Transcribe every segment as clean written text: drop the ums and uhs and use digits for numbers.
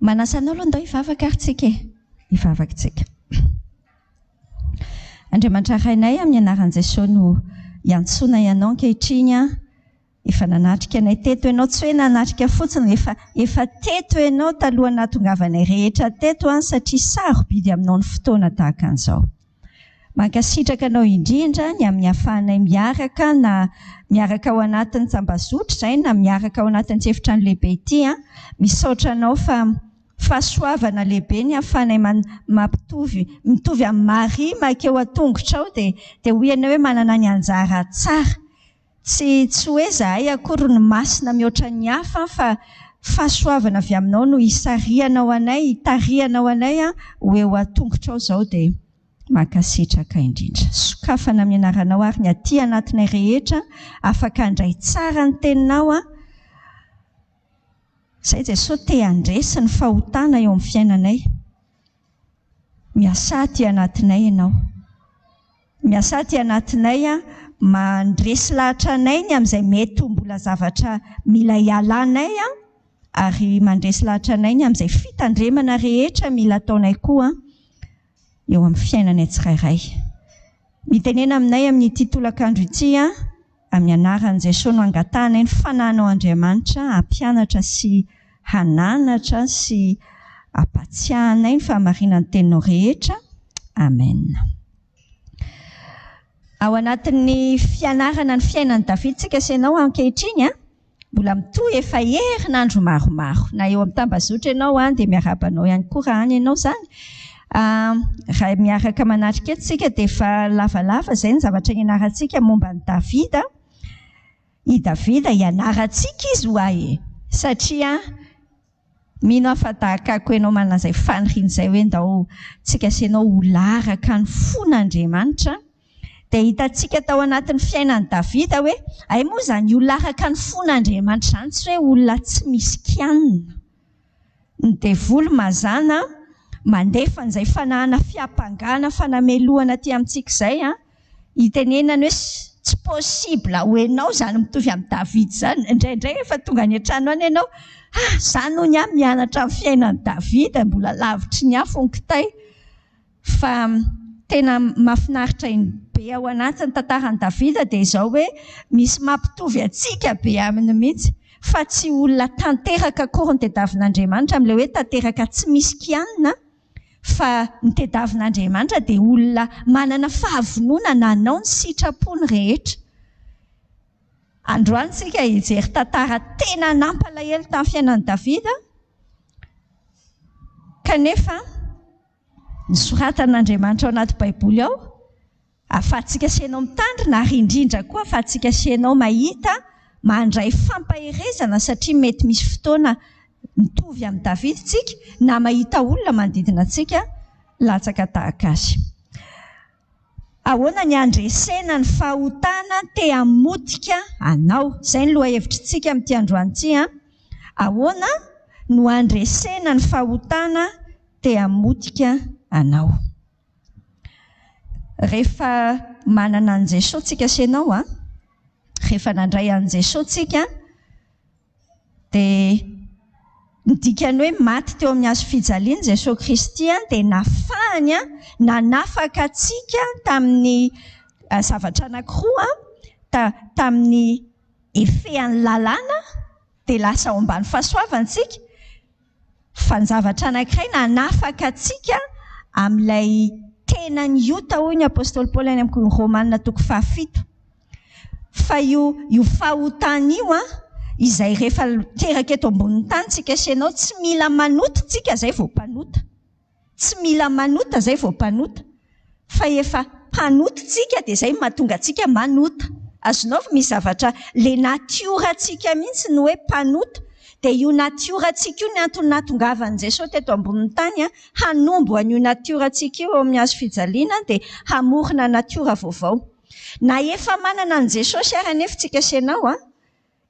Manasa anao aloha ndao hivavaka ary tsika e. Hivavaka tsika. Andriamanitra Rainay, amin'ny anaran'i Jesoa no iantsoana ianao ankehitriny an. Efa nanatrika anay teto ianao, tsy hoe nanatrika fotsiny, efa efa teto ianao talohan'ny nahatongavanay rehetra teto an, satria sarobidy aminao ny fotoana tahaka an'izao. Mankasitraka anao indrindra ny amin'ny ahafahanay miaraka na miaraka ao anatin'ny tambazotra izay na miaraka ao anatin'ity efitrano lehibe ity an. Misaotra anao fa fahasoavana lehibe ny ahafahanay mampitovy mitovy amin'i Maria mankeo an-tongotrao dia dia hoy ianao hoe manana ny anjara tsara. Tsy tsy hoe izahay akory no masina mihoatra ny hafa fa fahasoavana avy aminao no hisarihanao anay, hitarihanao anay ho eo an-tongotrao izao dia mankasitraka indrindra. Sokafana amin'ny anaranao ary ny aty anatinay rehetra afaka handray tsara ny teninao. Izay Jesoa te handresy ny fahotana eo amin'ny fiainanay. Miasà aty anatinay Ianao. Miasà aty anatinay an, mandresy lahatra anay ny amin'izay mety ho mbola zavatra mila ialanay an, ary mandresy lahatra anay ny amin'izay fitandremana rehetra mila ataonay koa eo amin'ny fiainanay tsirairay. Mitenena aminay amin'ity tolakandro ity an, Amin'ny anaran'i Jesoa no angatahanay ny Fanahinao Andriamanitra hampianatra sy hananatra sy hampatsiahy anay ny fahamarinan'ny teninao rehetra. Amen. Ao anatin'ny fianarana ny fiainan'i Davida tsika sy ianao ankehitriny an, mbola mitohy efa herinandro maromaro. Na eo amin'ny tambazotra ianao an, dia miarahaba anao ihany koa raha any ianao izany. Raha miaraka manatrika eto isika dia efa lavalava izay ny zavatra nianarantsika momba an'i Davida. I Davida ianarantsika izy ho'a e! Satria mino aho fa tahaka ako ianao manana izay faniriana izay hoe ndao tsika sy ianao ho laraka ny fon'Andriamanitra. Dia hitantsika tao anatin'ny fiainan'i Davida hoe hay moa izany olona araka ny fon'Andriamanitra izany tsy hoe olona tsy misy kianina. Ny devoly mazàna mandefa an'izay fanahana fiampangana, fanamelohana aty amintsika izay, hitenenany hoe tsy possible ho enao izany mitovy amin'i Davida izany. Indraindray rehefa tonga any an-trano any ianao, ah, izaho hono aho mianatra ny fiainan'i Davida, mbola lavitry ny afo ny kitay. Fa tena mahafinaritra be ao anatin'ny tantaran'i Davida dia izao hoe misy mampitovy antsika be aminy mihitsy fa tsy olona tanteraka akory ny tediavin'Andriamanitra amin'ilay hoe tanteraka tsy misy kianina fa ny tediavin'Andriamanitra dia olona manana fahavononana hanao ny sitrapony rehetra. Androany isika hijery tantara tena nampalahelo tamin'ny fiainan'i Davida kanefa Nosoratan'Andriamanitra ao anaty Baiboly ao, ahafahantsika sy ianao mitandrina ary indrindra koa ahafahantsika sy ianao mahita, mandray fampaherezana satria mety misy fotoana mitovy amin'i Davida isika na mahita olona manodidina antsika latsaka tahaka azy. Ahoana ny handresena ny fahotana te hamotika anao? Izay ny lohahevitritsika amin'ity androany ity an! Ahoana no handresena ny fahotana te hamotika anao? Rehefa manana an'i Jesoa tsika sy ianao an, rehefa nandray an'i Jesoa tsika, Dia ny dikan'ny hoe maty teo amin'ny hazo fijaliana Jesoa Kristy dia nafahany nanafaka antsika tamin'ny zavatra anankiroa, tamin'ny effet an'ny lalàna dia lasa ao ambany fahasoavana isika, fa ny zavatra anankiray nanafaka antsika amin'ilay tenan'ny ota hoy ny apostoly Paoly any amin'ny Romana toko fahafito. Fa io io fahotana io an, izay rehefa teraka eto ambonin'ny tany tsika sy ianao, tsy mila manota tsika zay vao mpanota. Tsy mila manota zay vao mpanota. Fa efa mpanota tsika dia zay no mahatonga antsika manota. Azonao fa misy zavatra le natiora antsika mihitsy ny hoe mpanota. Dia io natiora antsika io ny antony nahatongavan'i Jesoa teto ambonin'ny tany an, hanombo an'io natiora antsika io eo amin'ny hazo fijaliana dia hamorona natiora vaovao. Na efa manana an'i Jesosy ary anefa tsika sy ianao an!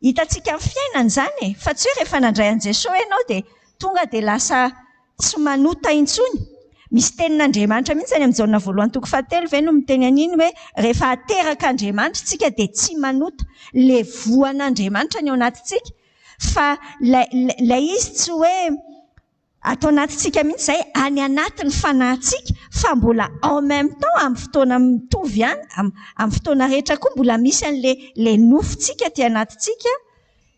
Hitantsika amin'ny fiainana izany e! Fa tsy hoe rehefa nandray an'i Jesosy ianao dia tonga dia lasa tsy manota intsony. Misy tenin'Andriamanitra mihitsy any amin'ny Jaona voalohany toko fahatelo ve no miteny an'iny hoe rehefa aterak'Andriamanitra isika dia tsy manota. Ilay voan'Andriamanitra ny ao anatintsika. Fa ilay ilay izy tsy hoe. Ato anatintsika mihitsy izay, any anatin'ny fanahintsika, fa mbola en même temps amin'ny fotoana mitovy ihany, amin'ny fotoana rehetra koa mbola misy an'ilay ilay nofontsika aty anatintsika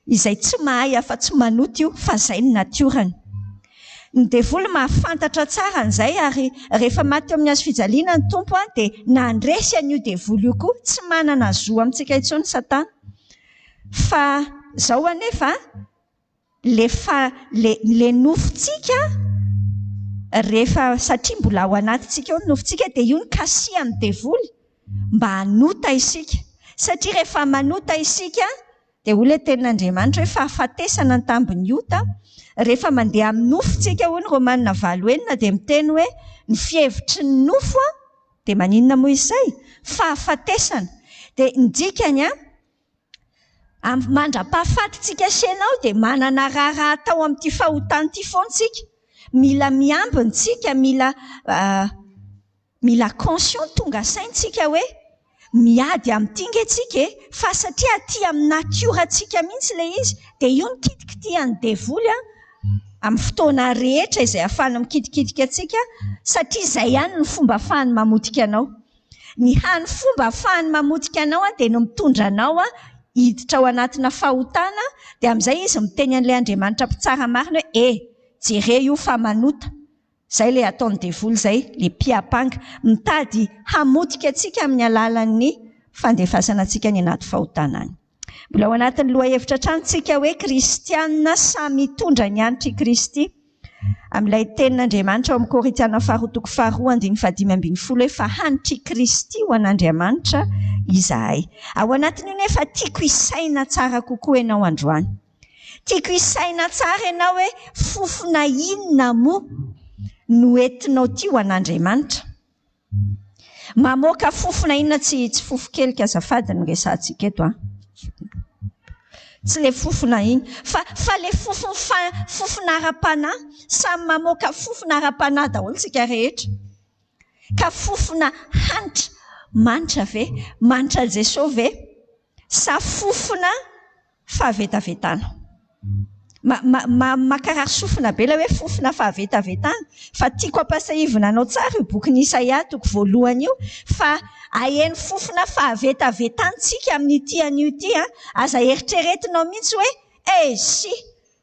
izay tsy mahay afa-tsy manota io fa izay ny natiorany. Ny devoly mahafantatra tsara an'izay ary rehefa maty teo amin'ny hazo fijaliana ny Tompo dia nandresy an'io devoly io koa, tsy manana zo amintsika intsony Satana. Fa izao anefa, le fa le le nofontsika rehefa satria mbola ao anatintsika ao ny nofontsika dia io no kasihan'ny devoly mba hanota isika satria rehefa manota isika dia hoy ilay tenin'Andriamanitra hoe fahafatesana ny tambin'ny ota rehefa mandeha amin'ny nofontsika hoy ny Romana valo enina dia miteny hoe ny fihevitry ny nofo dia maninona moa izay fahafatesana dia ny dikany an Amin'ny mandra-pahafatintsika sy ianao dia manana raharaha atao amin'ity fahotana ity foana isika. Mila miambina isika, mila mila conscient, tonga saina isika hoe miady amin'ity nge tsika e, fa satria aty amin'ny natiorantsika mihitsy ilay izy dia io no kitikitihan'ny devoly an, amin'ny fotoana rehetra izay ahafahany mikitikitika antsika satria izay ihany no fomba ahafahany mamotika anao. Ny hany fomba ahafahany mamotika anao dia ny mitondra anao hiditra ao anatina fahotana, dia amin'izay izy miteny an'ilay Andriamanitra mpitsara marina hoe e, jereo io fa manota. Izay ilay ataon'ny devoly izay, ilay mpiampanga. Mitady hamotika antsika amin'ny alalan'ny fandefasana antsika any anaty fahotana any. Mbola ao anatin'ny lohahevitra hatrany tsika hoe kristiana samy mitondra ny hanitr'i Kristy. Amin'ilay tenin'Andriamanitra ao amin'ny Korintiana faharoa toko faharoa andininy fahadimy ambin'ny folo hoe fa hanitr'i Kristy ho an'Andriamanitra izahay. Ao anatin'io nefa tiako hisaina tsara kokoa ianao androany. Tiako hisaina tsara ianao hoe fofona inona moa no entinao ity ho an'Andriamanitra. Mamoaka fofona inona tsy tsy fofon-kelika azafady no resahantsika eto an. Tsy le fofona iny fa fa le fofon fa fofona ara-panahy samy mamoaka fofona ara-panahy daholo tsika rehetra. Ka fofona hanitra manitra ve? Manitra an'i Jesosy ve? Sa fofona fahavetavetana. Ma, ma, ma, mankarary sofina be ilay hoe fofona fahavetavetana. Fa tiako ampahatsiahivina anao tsara io bokin'i Isaia toko voalohany io fa aheno fofona fahavetavetana tsika amin'ity anio ity an. Aza eritreretinao mihitsy hoe eisy,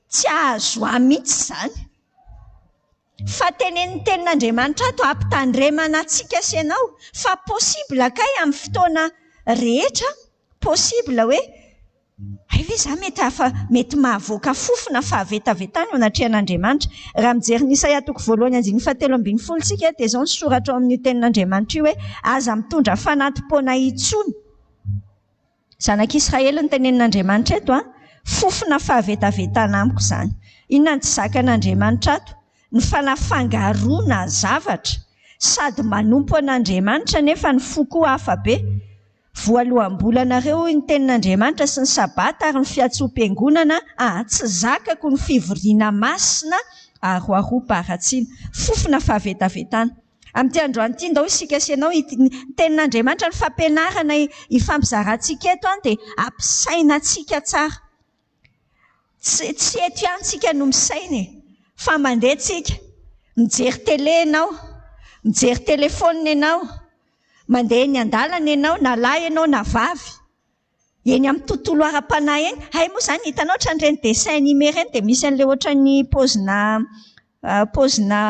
tsy hahazo ahy mihitsy izany. Fa tenenin'ny tenin'Andriamanitra ato hampitandremana antsika sy ianao fa possible kay amin'ny fotoana rehetra, possible hoe hay ve za mety hafa mety mahavoaka fofona fahavetavetana eo anatrehan'Andriamanitra. Raha mijery ny Isaia toko voalohany andininy fahatelo ambin'ny folo isika dia izao ny soratra ao amin'io tenin'Andriamanitra io hoe aza mitondra fanati-poana intsony. Zanak'Israely no tenenin'Andriamanitra eto an, fofona fahavetavetana amiko izany. Inona no tsy zakan'Andriamanitra ato? Ny fanafangaroana zavatra, sady manompo an'Andriamanitra nefa ny fo koa hafa be. Voaloham-bolanareo hoy ny tenin'Andriamanitra sy ny sabata ary ny fiantsoam-piangonana aa tsy zakako ny fivoriana masina aroaroam-paharatsiana. Fofona fahavetavetana. Amin'ity androany ity, ndao isika sy ianao hit, ny tenin'Andriamanitra, ny fampianarana ifampizarantsika eto an, dia ampisaina antsika tsara. Tsy, tsy eto ihany tsika no misaina e, fa mandeha tsika, mijery télé ianao, mijery téléphone ianao, mandeha eny an-dalana ianao, na lahy ianao na vavy. Eny amin'ny tontolo ara-panahy eny, hay moa izany hitanao ohatran'ireny dessin animé ireny dia misy an'ilay ohatran'ny paozina paozina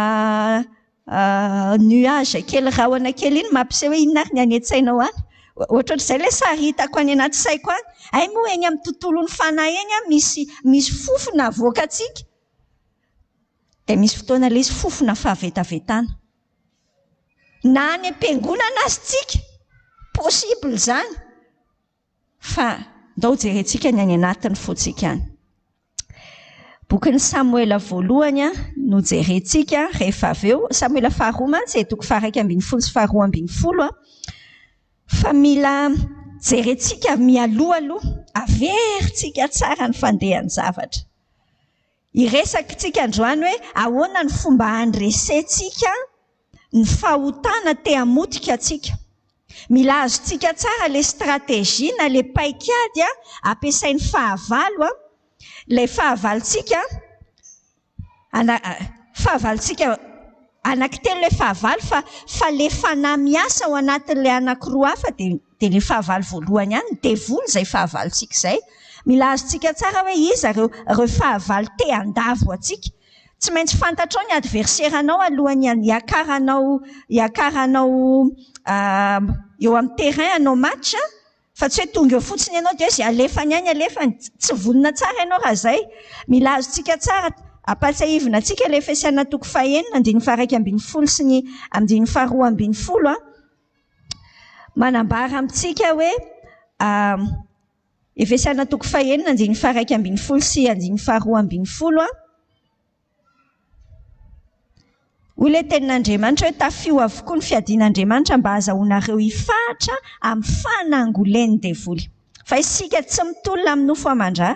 nuage kely rahona kely iny mampiseho hoe inona ary ny any an-tsainao any. Ohatrohatr'izay ilay sary hitako any anaty saiko any. Hay moa eny amin'ny tontolon'ny fanahy eny an, misy misy fofona avoakantsika. Dia misy fotoana ilay izy fofona fahavetavetana. Na any am-piangonana aza tsika, possible izany, fa ndao jerentsika ny any anatin'ny fontsika any. Bokin'i Samoela voalohany no jerentsika rehefa avy eo, Samoela faharoa mantsy e, toko faha-iraika ambin'ny folo sy faharoa ambin'ny folo, fa mila jerentsika mialoha aloha, averintsika tsara ny fandehan'ny zavatra. Hiresaka tsika androany hoe ahoana ny fomba handresentsika ny fahotana te hamotika antsika. Mila azontsika tsara ilay stratégie na ilay paikady ampiasain'ny fahavalo, ilay fahavalontsika, ana, Fahavalontsika anankitelo ilay fahavalo fa fa ilay fanahy miasa ao anatin'ilay anankiroa hafa dia dia ilay fahavalo voalohany ihany, ny devoly izay fahavalontsika izay. Mila azontsika tsara hoe iza ireo ireo fahavalo te handavo antsika. Tsy maintsy fantatrao ny adversaire-nao alohan'ny hiakaranao hiakaranao eo amin'ny terrain hanao match fa tsy hoe tonga eo fotsiny ianao dia hoe izay alefany any alefany. Tsy vonona tsara ianao raha izay. Mila azontsika tsara ampahatsiahivina antsika ilay Efesiana toko fahenina andininy faha-iraika ambin'ny folo sy ny andininy faharoa ambin'ny folo. Manambara amintsika hoe Efesiana toko fahenina andininy faha-iraika ambin'ny folo sy andininy faharoa ambin'ny folo. Hoy ilay tenin'Andriamanitra hoe tafio avokoa ny fiadian'Andriamanitra mba hahazoanareo hifahatra amin'ny fanangolen'ny devoly. Fa isika tsy mitolona amin'ny nofo aman-dra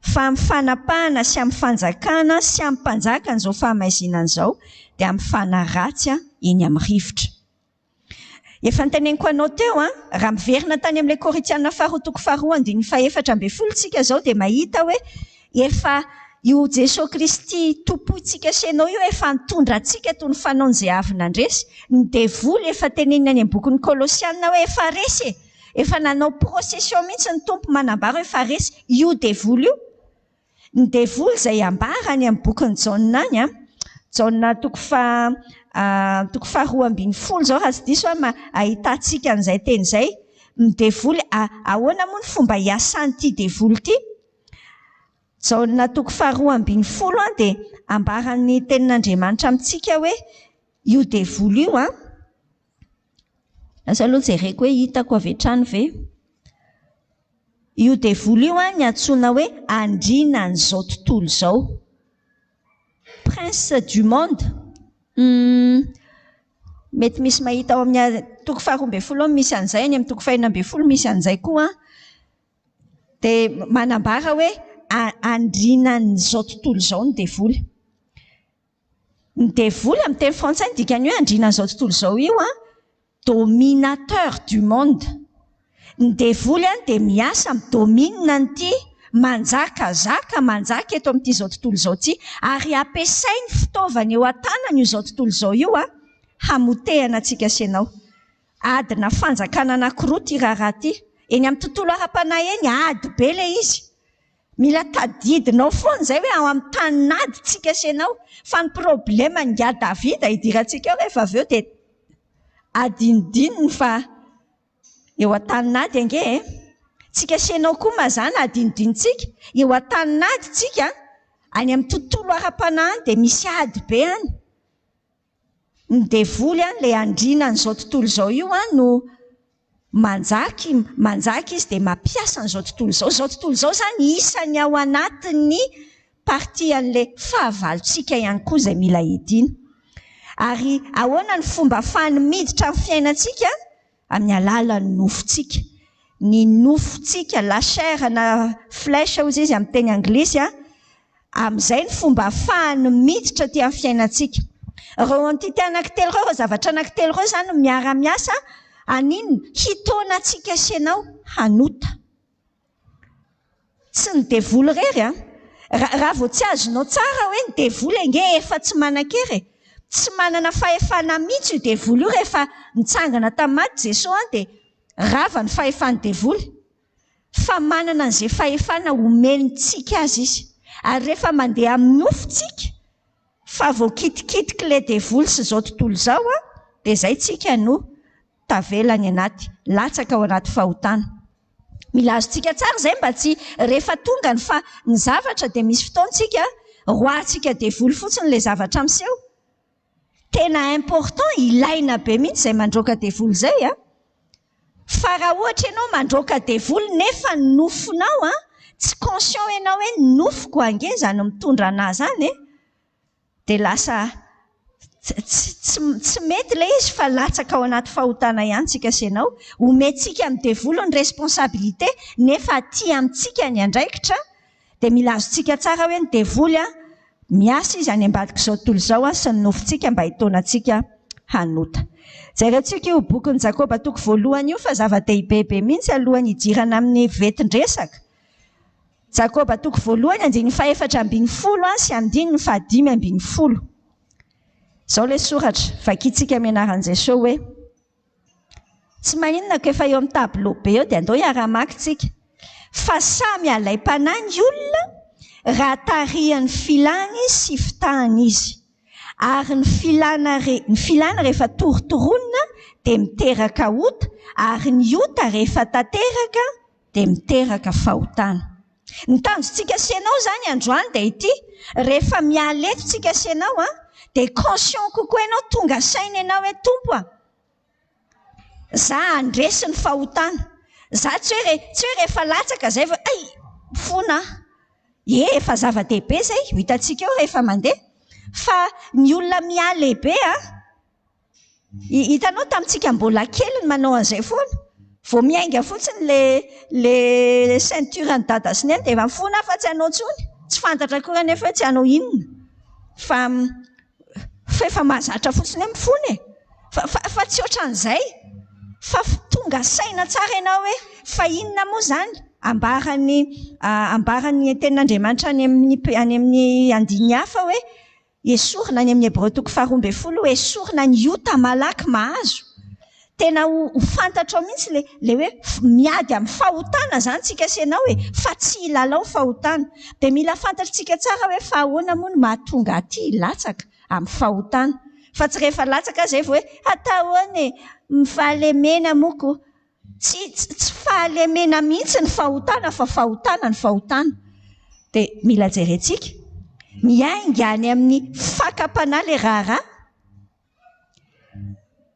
fa amin'ny fanapahana sy amin'ny fanjakana sy amin'ny mpanjakan'izao fahamaizinana izao dia amin'ny fanahy ratsy eny amin'ny rivotra. Efa noteneniko anao teo an, raha miverina tany amin'ilay Korintiana faharoa toko faharoa andininy faha-14 tsika izao dia mahita hoe efa io Jesoa Kristy tompointsika sy ianao io efa nitondra antsika toy ny fanaon'izay avy nandresy. Ny devoly efa teneniny any amin'ny bokin'ny Kolosiana hoe efa resy e! Efa nanao procession mihitsy ny Tompo manambara hoe efa resy io devoly io. Ny devoly izay ambara any amin'ny bokin'i Jaona any an, Jaona toko faha toko faharoa ambin'ny folo izao raha tsy diso aho ahitantsika an'izay teny izay. Ny devoly, ahoana moa ny fomba hiasan'ity devoly ity? Jaona toko faharoa ambin'ny folo an dia ambaran'ny tenin'Andriamanitra amintsika hoe io devoly io an, lasa aloha jereko hoe hitako avy hatrany ve? Io devoly io an ny antsoina hoe andrianan'izao tontolo izao. Prince du monde. Mety misy mahita ao amin'ny toko faharoa ambin'ny folo ao misy an'izay, any amin'ny toko fahenina ambin'ny folo misy an'izay koa an. Dia manambara hoe andrianan'izao tontolo izao ny devoly. Ny devoly amin'ny teny frantsay ny dikany hoe andrianan'izao tontolo izao io an, dominateur du monde. Ny devoly an dia miasa mi-domine an'ity manjakazaka manjaka eto amin'ity izao tontolo izao ity ary ampiasainy fitaovana eo an-tanany io izao tontolo izao io an hamotehana antsika sy ianao. Adina fanjakana anankiroa ity raharaha ity. Eny amin'ny tontolo ara-panahy eny ady be ilay izy. Mila tadidinao foana izay hoe ao amin'ny tanin'ady tsika sy ianao. Fa ny problème an'ingahy Davida hidirantsika eo rehefa avy eo dia adinodinony fa eo an-tanin'ady ange e. Tsika sy ianao koa mazàna adinodinontsika. Eo an-tanin'ady tsika, any amin'ny tontolo ara-panahy any dia misy ady be any. Ny devoly an, ilay andrianan'izao tontolo izao io an no manjaka, manjaka izy dia mampiasa an'izao tontolo izao. Izao tontolo izao izany isan'ny ao anatin'ny partie an'ilay fahavalontsika ihany koa izay mila hidiana. Ary ahoana ny fomba ahafahany miditra amin'ny fiainantsika? Amin'ny alalan'ny nofontsika. Ny nofontsika, la chair na flesh hozy izy amin'ny teny anglisy an, amin'izay ny fomba ahafahany miditra aty amin'ny fiainantsika. Ireo entité anankitelo ireo, ireo zavatra anankitelo ireo izany no miara-miasa haninona? Hitaona antsika sy ianao hanota. Tsy ny devoly irery an! Raha vao tsy azonao tsara hoe ny devoly ange efa tsy manan-kery e! Tsy manana fahefana mihitsy io devoly io rehefa nitsangana tamin'ny maty Jesoa an dia rava ny fahefan'ny devoly. Fa manana an'izay fahefana omentsika azy izy. Ary rehefa mandeha amin'ny nofo tsika fa voakitikitik'ilay devoly sy izao tontolo izao an dia izay tsika no tavela any anaty, latsaka ao anaty fahotana. Mila azontsika tsara izay mba tsy rehefa tonga ny fa ny zavatra dia misy fotoana tsika roahantsika devoly fotsiny ilay zavatra miseho. Tena important, ilaina be mihitsy izay mandroaka devoly izay an. Fa raha ohatra ianao mandroaka devoly nefa ny nofonao an, tsy conscient ianao hoe ny nofoko ange izany mitondra anà izany e. Dia lasa tsy tsy mety ilay izy fa latsaka ao anaty fahotana ihany tsika sy ianao. Omentsika amin'ny devoly ny responsabilité nefa aty amintsika ny andraikitra dia mila azontsika tsara hoe ny devoly an miasa izy any ambadik'izao tontolo izao an sy ny nofontsika mba hitaona antsika hanota. Jerentsika io bokin'i Jakoba toko voalohany io fa zava-dehibe be mihitsy alohan'ny hidirana amin'ny vetin-dresaka. Jakoba toko voalohany andininy fahefatra ambin'ny folo sy andininy fahadimy ambin'ny folo. Izao ilay soratra, vakintsika amin'ny anaran'i Jesoa hoe, Tsy maninona ko efa eo amin'ny tableau be eo dia andao hiara-hamaky tsika. Fa samy alaim-panahy ny olona raha tarihan'ny filany sy fitahany izy. Ary ny filana ny filana rehefa torotoronina dia miteraka ota, ary ny ota rehefa tanteraka dia miteraka fahotana. Ny tanjontsika sy ianao izany androany dia ity, rehefa miala eto tsika sy ianao an, dia conscient kokoa ianao, tonga saina ianao hoe Tompo a, za handresy ny fahotana. Za tsy hoe tsy hoe rehefa latsaka izay vao hay mifona aho. Ie, efa zava-dehibe izay, ho hitantsika eo rehefa mandeha. Fa ny olona mihalehibe an, Hitanao tamintsika mbola kely ny manao an'izay foana. Vao miainga fotsiny le le ceinture an'i dada sy neny dia efa mifona aho fa tsy hanao intsony. Tsy fantatra akory anefa hoe tsy hanao inona. Fa fa efa mahazatra fotsiny hoe mifona e. Fa fa fa tsy ohatran'izay. Fa tonga saina tsara ianao hoe fa inona moa izany? Ambaran'ny ambaran'ny tenin'Andriamanitra any amin'ny any amin'ny andininy hafa hoe Esorina any amin'ny Hebreo toko faharoa ambin'ny folo, esorina ny ota malaky mahazo. Tena ho ho fantatrao mihitsy le le hoe miady amin'ny fahotana izany tsika sy ianao e, fa tsy hilalao fahotana. Dia mila fantatritsika tsara hoe fa ahoana moa no mahatonga aty hilatsaka amin'ny fahotana. Fa tsy rehefa latsaka izay vao hoe atao ahoana e, mifahalemena moa ko. Tsy tsy fahalemena mihitsy ny fahotana fa fahotana ny fahotana. Dia mila jerentsika. Miainga any amin'ny fakam-panahy ilay raharaha.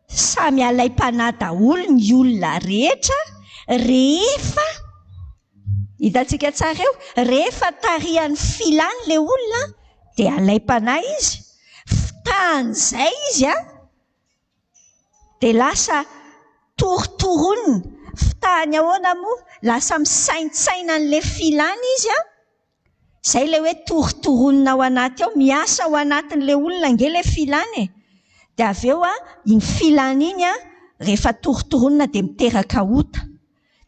Samy alaim-panahy daholo ny olona rehetra rehefa hitantsika tsara eo, rehefa tarihan'ny filany ilay olona dia alaim-panahy izy. Fitahan'izay izy an! Dia lasa torotoronina. Fitahany ahoana moa? Lasa misaintsaina an'ilay filana izy an! Izay ilay hoe torotoronina ao anaty ao. Miasa ao anatin'ilay olona ange ilay filana e! Dia avy eo an, iny filana iny an, rehefa torotoronina dia miteraka ota.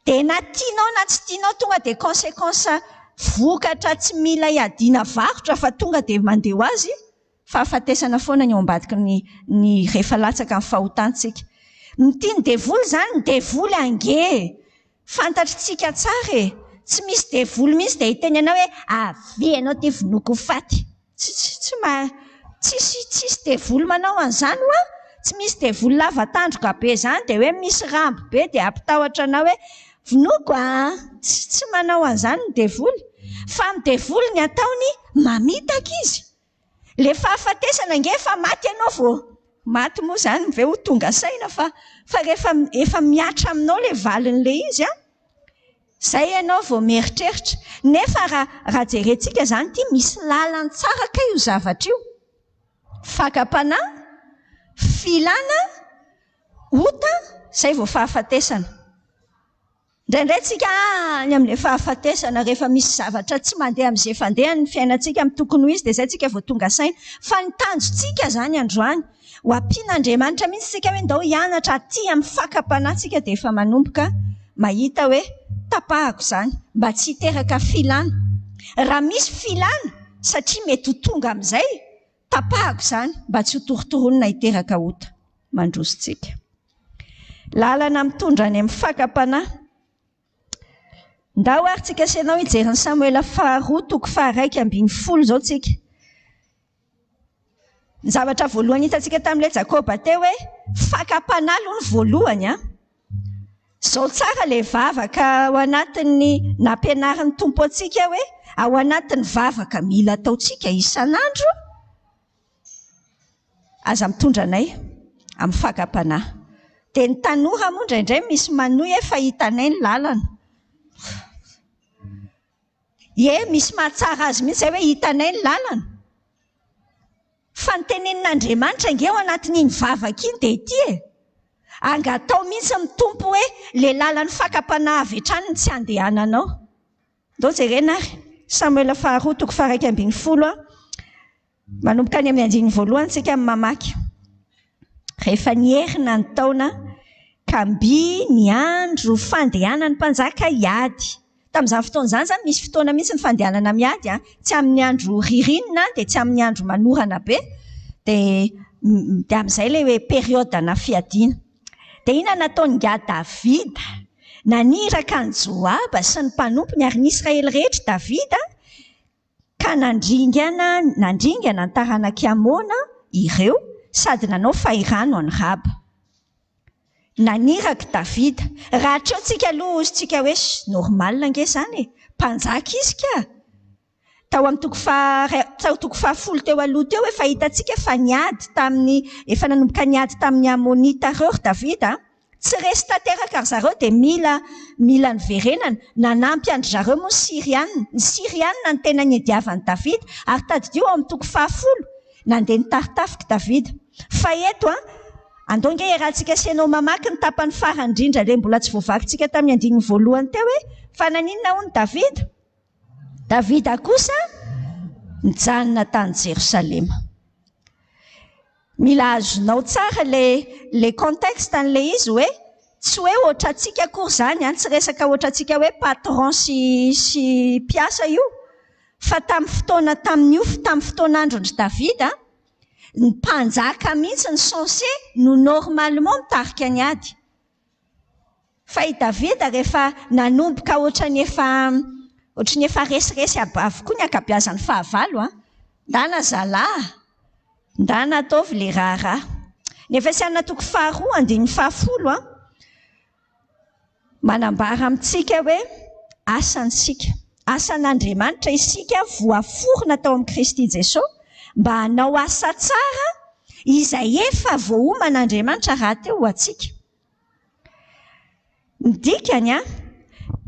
Dia na tianao na tsy tianao tonga dia consequence vokatra tsy mila iadiana varotra fa tonga dia mandeha ho azy. Fahafatesana foana ny ao ambadiky ny ny rehefa latsaka ny fahotantsika. Ny tian'ny devoly izany, ny devoly ange e! Fantatritsika tsara e! Tsy misy devoly mihitsy dia hiteny anao hoe avia ianao ity vonoiko ho faty. Tsy tsy tsy ma tsisy tsisy devoly manao an'izany hoa! Tsy misy devoly lava tandroka be izany dia hoe misy rambo be dia hampitahotra anao hoe vonoiko a! Tsy tsy manao an'izany ny devoly. Fa ny devoly ny ataony mamitaka izy. Le fahafatesana ange efa maty ianao vao maty moa izany ve ho tonga saina fa fa rehefa efa mihatra aminao le valin'le izy an, zay ianao vao mieritreritra. Nefa raha raha jerentsika izany ity misy lalany tsara kay io zavatra io. Fakam-panahy, filana, ota, zay vao fahafatesana. Indraindray tsika any amin'ilay fahafatesana rehefa misy zavatra tsy mandeha amin'izay fandehany ny fiainantsika amin'ny tokony ho izy dia izay tsika vao tonga saina. Fa ny tanjontsika izany androany, ho ampian'Andriamanitra mihitsy tsika hoe ndao hianatra aty amin'ny fakam-panahy tsika dia efa manomboka mahita hoe tapahako izany mba tsy hiteraka filana. Raha misy filana satria mety ho tonga amin'izay, tapahako izany mba tsy ho torotoronina hiteraka ota. Mandroso tsika. Lalana mitondra any amin'ny fakam-panahy. Ndao ary tsika sy ianao hijery ny Samoela faharoa toko faharaika ambin'ny folo izao tsika. Ny zavatra voalohany hitantsika tamin'ilay Jakoba teo hoe fakam-panahy aloha ny voalohany an. Izao tsara ilay vavaka ao anatin'ny nampianarin'ny Tompo antsika hoe ao anatin'ny vavaka mila ataontsika isan'andro Aza mitondra anay amin'ny fakam-panahy. Dia ny tanora moa indraindray misy manohy hoe fa hitanay ny lalana. Ie, misy mahatsara azy mihitsy izay hoe hitanay ny lalana. Fa ny tenenin'Andriamanitra ange ao anatin'iny vavaka iny dia ity e. Angatao mihitsy ny Tompo hoe ilay lalan'ny fakam-panahy avy hatrany no tsy andehananao. Ndao jerena ary. Samoela faharoa toko faha 11 a. Manomboka any amin'ny andininy voalohany isika no mamaky. Rehefa niherina ny taona ka mby ny andro fandehanan'ny mpanjaka hiady. Tamin'izany fotoana izany izany misy fotoana mihitsy ny fandehanana miady an, tsy amin'ny andro ririnina dia tsy amin'ny andro manorana be dia Dia amin'izay ilay hoe période-na fiadiana. Dia inona nataon'ingahy Davida? Naniraka an'i Joaba sy ny mpanompony ary ny Israely rehetra Davida ka nandringana nandringana ny taranak'i Amona ireo sady nanao fahirano an'i Raba. Naniraka Davida. Raha hatreo tsika aloha hozy tsika hoe normal ange izany e! Mpanjaka izy ka! Tao amin'ny toko faha tao toko fahafolo teo aloha teo efa hitantsika fa niady tamin'ny efa nanomboka niady tamin'ny Amonita ireo ry Davida. Tsy resy tanteraka ry zareo dia mila mila niverenana. Nanampy an-dry zareo moa ny Syriana. Ny Syriana no tena niadiavan'i Davida. Ary tadidio ao amin'ny toko fahafolo, nandeha nitari-tafika Davida. Fa eto an, andao ange iarahantsika sy ianao mamaky ny tapany farany indrindra ilay mbola tsy voavakintsika tamin'ny andininy voalohany teo hoe, fa naninona hono Davida? Davida kosa nijanona tany Jerosalema. Mila azonao tsara ilay ilay contexte an'ilay izy hoe tsy hoe ohatrantsika akory izany an, tsy resaka ohatrantsika hoe patron sy sy mpiasa io, fa tamin'ny fotoana tamin'io tamin'ny fotoan'andron-dry Davida, ny mpanjaka mihitsy ny censé no normalement mitarika ny ady. Fa i Davida rehefa nanomboka ohatran'ny efa ohatran'ny efa resiresy avokoa ny ankabeazan'ny fahavalo an! Ndana zalahy! Ndana ataovy le raharaha. Ny Efesiana toko faharoa andininy fahafolo an! Manambara amintsika hoe asantsika, asan'Andriamanitra isika voaforona tao amin'i Kristy Jesoa mba hanao asa tsara izay efa voaoman'Andriamanitra rahateo ho antsika. Ny dikany an!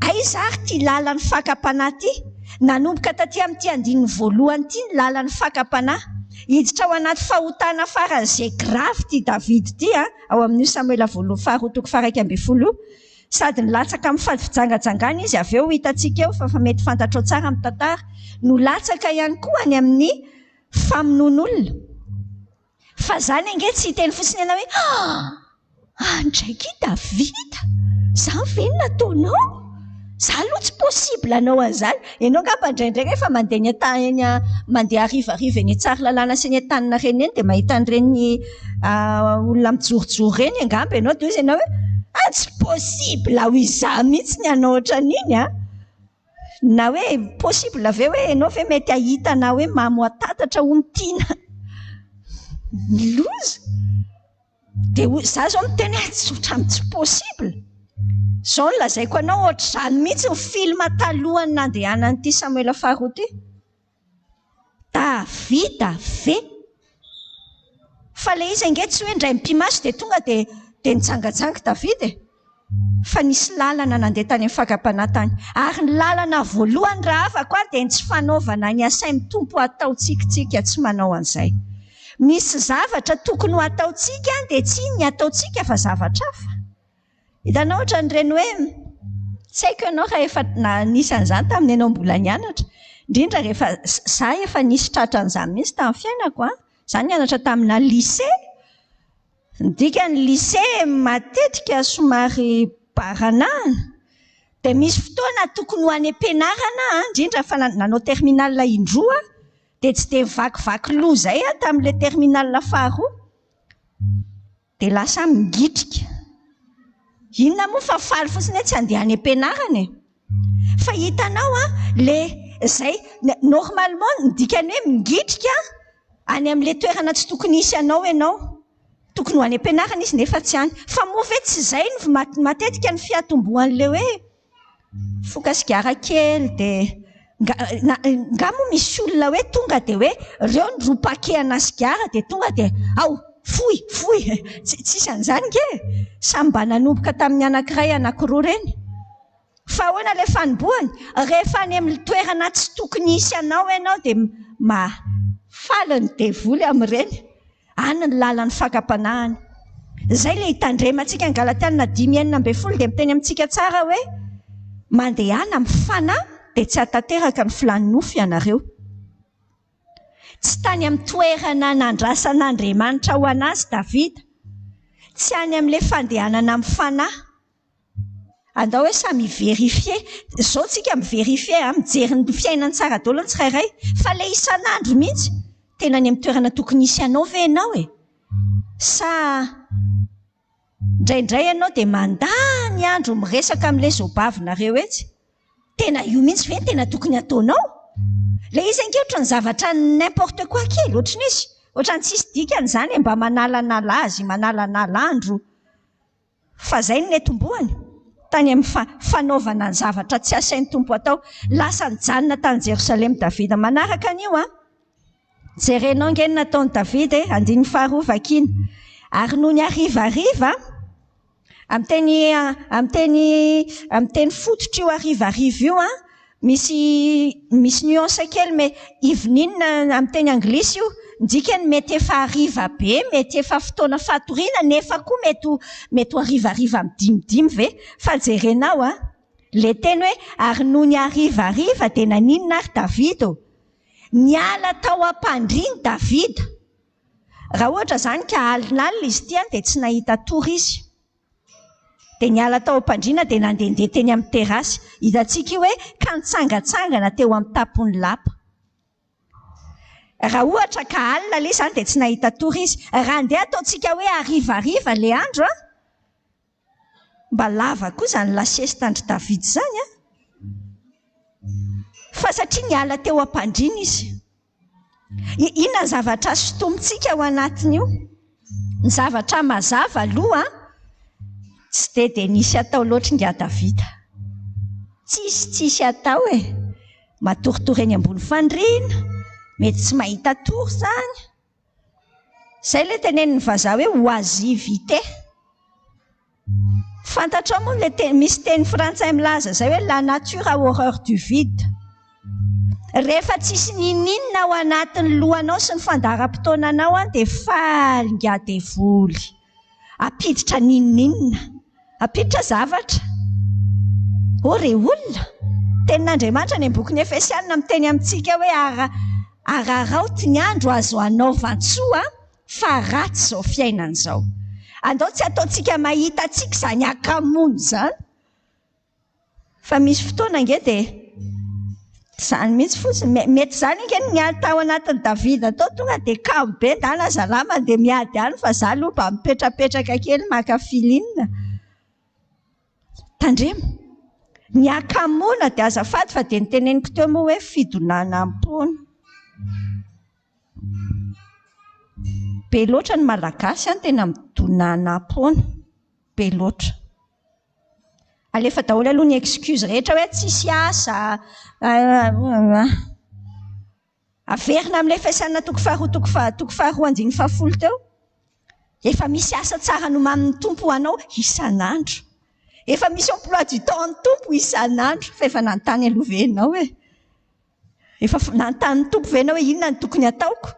Aiza ary ity lalan'ny fakam-panahy ity? Nanomboka taty amin'ity andininy voalohany ity ny lalan'ny fakam-panahy. Hiditra ao anaty fahotana faran'izay grave ity Davida ity an, ao amin'io Samoela voalohany faharoa toko faha-11 io. Sady nilatsaka amin'ny fady fijangajangana izy avy eo, hitantsika eo fa fa mety fantatrao tsara ny tantara, no latsaka ihany koa any amin'ny famonoan'olona. Fa zany ange tsy hiteny fotsiny ianao hoe ah! Ndraiky i Davida! Zany ve no nataonao? Za aloha tsy possible hanao an'izany. Ianao angamba indraindray rehefa mandeha eny an-tany eny mandeha harivariva eny Tsaralalàna sy eny Antaninarenina eny dia mahita an'ireny olona mijorojoro ireny angamba ianao dia hoy ianao hoe ah! Tsy possible ho izaho mihitsy ny hanao ohatran'iny an! Na hoe possible ve hoe ianao ve mety hahita na hoe mamo hatatatra hono tiana ny loza? Dia hoy za zao miteny hoe tsy ohatran'ny tsy possible. Izao no lazaiko anao ohatr'izany mihitsy ny film talohan'ny nandehanan'ity Samoela faharoa ity. Davida ve? Fa ilay izy ange tsy hoe indray mipi-maso dia tonga dia dia nijangajanga Davida e! Fa nisy lalana nandeha tany amin'ny fakam-panahy tany. Ary ny lalana voalohany rahavako a dia ny tsy fanaovana ny asain'ny Tompo ataontsika tsika tsy manao an'izay. Misy zavatra tokony ho ataontsika dia tsy iny ny ataontsika fa zavatra hafa. Hitanao ohatran'ireny hoe tsy haiko ianao raha efa nisy an'izany tamin'ny ianao mbola nianatra. Indrindra rehefa za efa nisy tratran'izany mihitsy tamin'ny fiainako an. Za nianatra tamina lycée. Ny dikan'ny lycée matetika somary baranahana. Dia misy fotoana tokony ho any am-pianarana aho, indrindra fa nanao terminale indroa aho, dia tsy dia nivakivaky loha izay aho tamin'ilay terminale faharoa. Dia lasa mingitrika. Inona moa fa faly fotsiny hoe tsy handeha any am-pianarana e. Fa hitanao an, le izay, normalement ny dikan'ny hoe mingitrika any amin'ilay toerana tsy tokony hisy anao ianao. Tokony ho any am-pianarana izy nefa tsy any. Fa moa ve tsy izay no matetika ny fiatombohan'ilay hoe Mifoka sigara kely dia nga moa misy olona hoe tonga dia hoe reo ny roa paquet ana sigara dia tonga dia ao fohy fohy tsisy an'izany nge e! Samy mba nanomboka tamin'ny anankiray anankiroa ireny. Fa ahoana ilay fanombohany? Rehefa any amin'ny toerana tsy tokony hisy anao ianao dia faly ny devoly amin'ireny. Any ny lalan'ny fakam-panahiny. Izay ilay itandremantsika ny Galatiana dimy 16 dia miteny amintsika tsara hoe, Mandehana amin'ny fanahy dia tsy hahatanteraka ny filan'ny nofo ianareo. Tsy tany amin'ny toerana nandrasan'Andriamanitra ho an'azy Davida. Tsy any amin'ilay fandehanana amin'ny fanahy. Andao hoe samy hi-verifier. Izao tsika mi-verifier an, mijery ny fiainany tsara daholo ny tsirairay. Fa ilay isan'andro mihitsy, tena any amin'ny toerana tokony hisy anao ve ianao e? Sa indraindray ianao dia mandany andro miresaka amin'ilay zobavinareo etsy? Tena io mihitsy ve no tena tokony hataonao? Ilay izy ange ohatran'ny zavatra n'importe quoi kely, ohatran'ny izy, ohatran'ny tsisy dikany izany e, mba manalanala azy, manalanala andro. Fa izay no netombohany, tany amin'ny fa, fanaovana ny zavatra tsy asain'ny Tompo atao. Lasa nijanona tany Jerosalema Davida. Manaraka an'io an! Jerenao ange ny nataon'i Davida e, andininy faharoa vakiana. Ary nony harivariva, amin'ny teny, amin'ny teny, amin'ny teny fototra io harivariva io an, misy, misy nuance kely mais evening amin'ny teny anglisy io, ny dikany mety efa hariva be, mety efa fotoana fatoriana nefa koa mety ho, mety ho harivariva midimidimy ve? Fa jerenao an, le teny hoe ary nony harivariva dia naninona ary Davida ô? Niala tao am-pandriany Davida. Raha ohatra izany ka alinalina izy ity an dia tsy nahita tory izy. Dia niala tao am-pandriana dia nandehandeha teny amin'ny terasy. Hitantsika io hoe ka nitsangantsangana teo amin'ny tampon'ny lapa. Raha ohatra ka alina ilay izany dia tsy nahita tory izy. Raha andeha ataontsika hoe harivariva ilay andro an, Mba lava koa izany lasiestan-dry David izany an! Fa satria niala teo am-pandriana izy. Inona ny zavatra sintomintsika ao anatin'io? Ny zavatra mazava aloha tsy dia dia nisy atao loatra ingahy Davida. Tsisy tsisy atao e! Matoritory eny ambony fandriana, mety tsy mahita tory izany. Izay ilay tenenin'ny vazaha hoe oisivité. Fantatrao moa ilay teny, misy teny frantsay milaza izay hoe la nature a horreur du vide. Rehefa tsisy n'inon'inona ao anatin'ny lohanao sy ny fandaharam-potoananao an, dia faly ingahy devoly. Hampiditra n'inon'inona. Hampiditra zavatra. Oh re olona! Tenin'Andriamanitra any amin'ny bokin'ny Efesianina miteny amintsika hoe ara, araraoty ny andro azo anaovan-tsoa fa ratsy izao fiainana izao. Andao tsy hataontsika mahita antsika izany hakamoana izany. Fa misy fotoana ange dia izany mihitsy fotsiny, mety izany ange ny niady tao anatin'i Davida tao, tonga dia kamo be ndana zalahy mandeha miady any fa za aloha mba mipetrapetraka kely maka feeling. Tandremo, ny hakamoana dia azafady fa dia noteneniko teo moa hoe fidonanam-poana. Be loatra ny Malagasy an tena midonanam-poana, be loatra. Alefa daholo aloha ny excuse rehetra hoe tsisy asa. Averina amin'ilay Efesiana toko faharoa toko faha toko faharoa andininy fahafolo teo. Efa misy asa tsara nomanin'ny Tompo ho anao isan'andro. Efa misy emploi du temps an'ny Tompo isan'andro. Fa efa nanontany aloha ve ianao e? Efa nanontany ny Tompo ve ianao hoe inona no tokony hataoko?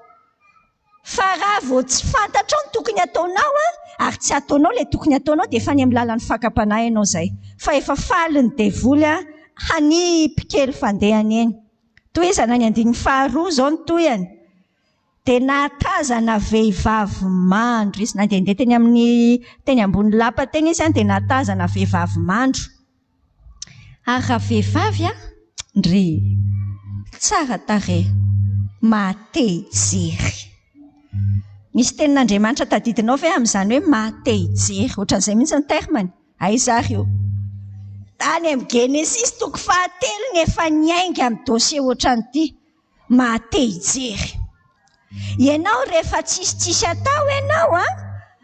Fa raha vao tsy fantatrao ny tokony hataonao ary tsy ataonao ilay tokony hataonao dia efa any amin'ny lalan'ny fakam-panahy ianao izay. Fa efa faly ny devoly hanipy kely fandehany eny. Tohizana ny andininy faharoa izao ny tohiny. Dia nahatazana vehivavy mandro izy. Nandehandeha teny amin'ny teny ambony lapa teny izy dia nahatazana vehivavy mandro. Ary ravehivavy a! Ndry! Tsara tarehy! Maha-te hijery! Misy tenin'Andriamanitra tadidinao ve amin'izany hoe maha-te hijery? Ohatran'izay mihitsy ny terme-ny. Aiza ary io? Any amin'ny Genesisy toko fahatelo ny efa niainga amin'ny dossier ohatran'ity. Maha te hijery. Ianao rehefa tsisy tsisy atao ianao an,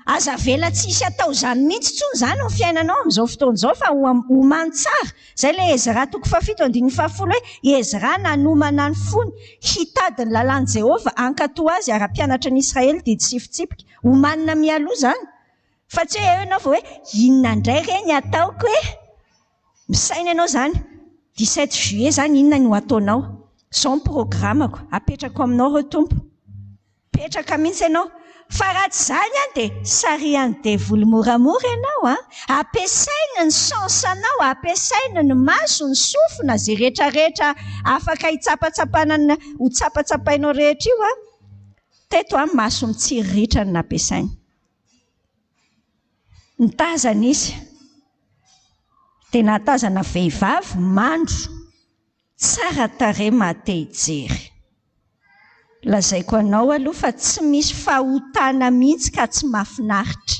aza avela tsisy atao izany mihitsy intsony izany ny fiainanao amin'izao fotoana izao fa omano tsara. Izay ilay Ezra toko fahafito andininy fahafolo hoe Ezra nanomana ny fony hitady ny lalàn'i Jehovah, hankatò azy ary hampianatra ny Israely didy sy fitsipika. Omanina mialoha izany. Fa tsy hoe eo ianao vao hoe inona indray re ny ataoko e? Misaina ianao izany, 17 juillet izany inona no ataonao? Izao ny programme-ko, apetrako aminao ireo Tompo. Mipetraka mihitsy ianao. Fa raha tsy izany an dia sarihan'ny devoly moramora ianao an. Ampiasainy ny sens anao, ampiasainy ny maso, ny sofina, izay rehetra rehetra afaka hitsapatsapana ny ho tsapatsapainao rehetra io an. Teto an, maso mitsiriritra no nampiasainy. Nitazana izy, dia nahatazana vehivavy mandro, tsara tarehy maha-te hijery. Lazaiko anao aloha fa tsy misy fahotana mihitsy ka tsy mahafinaritra.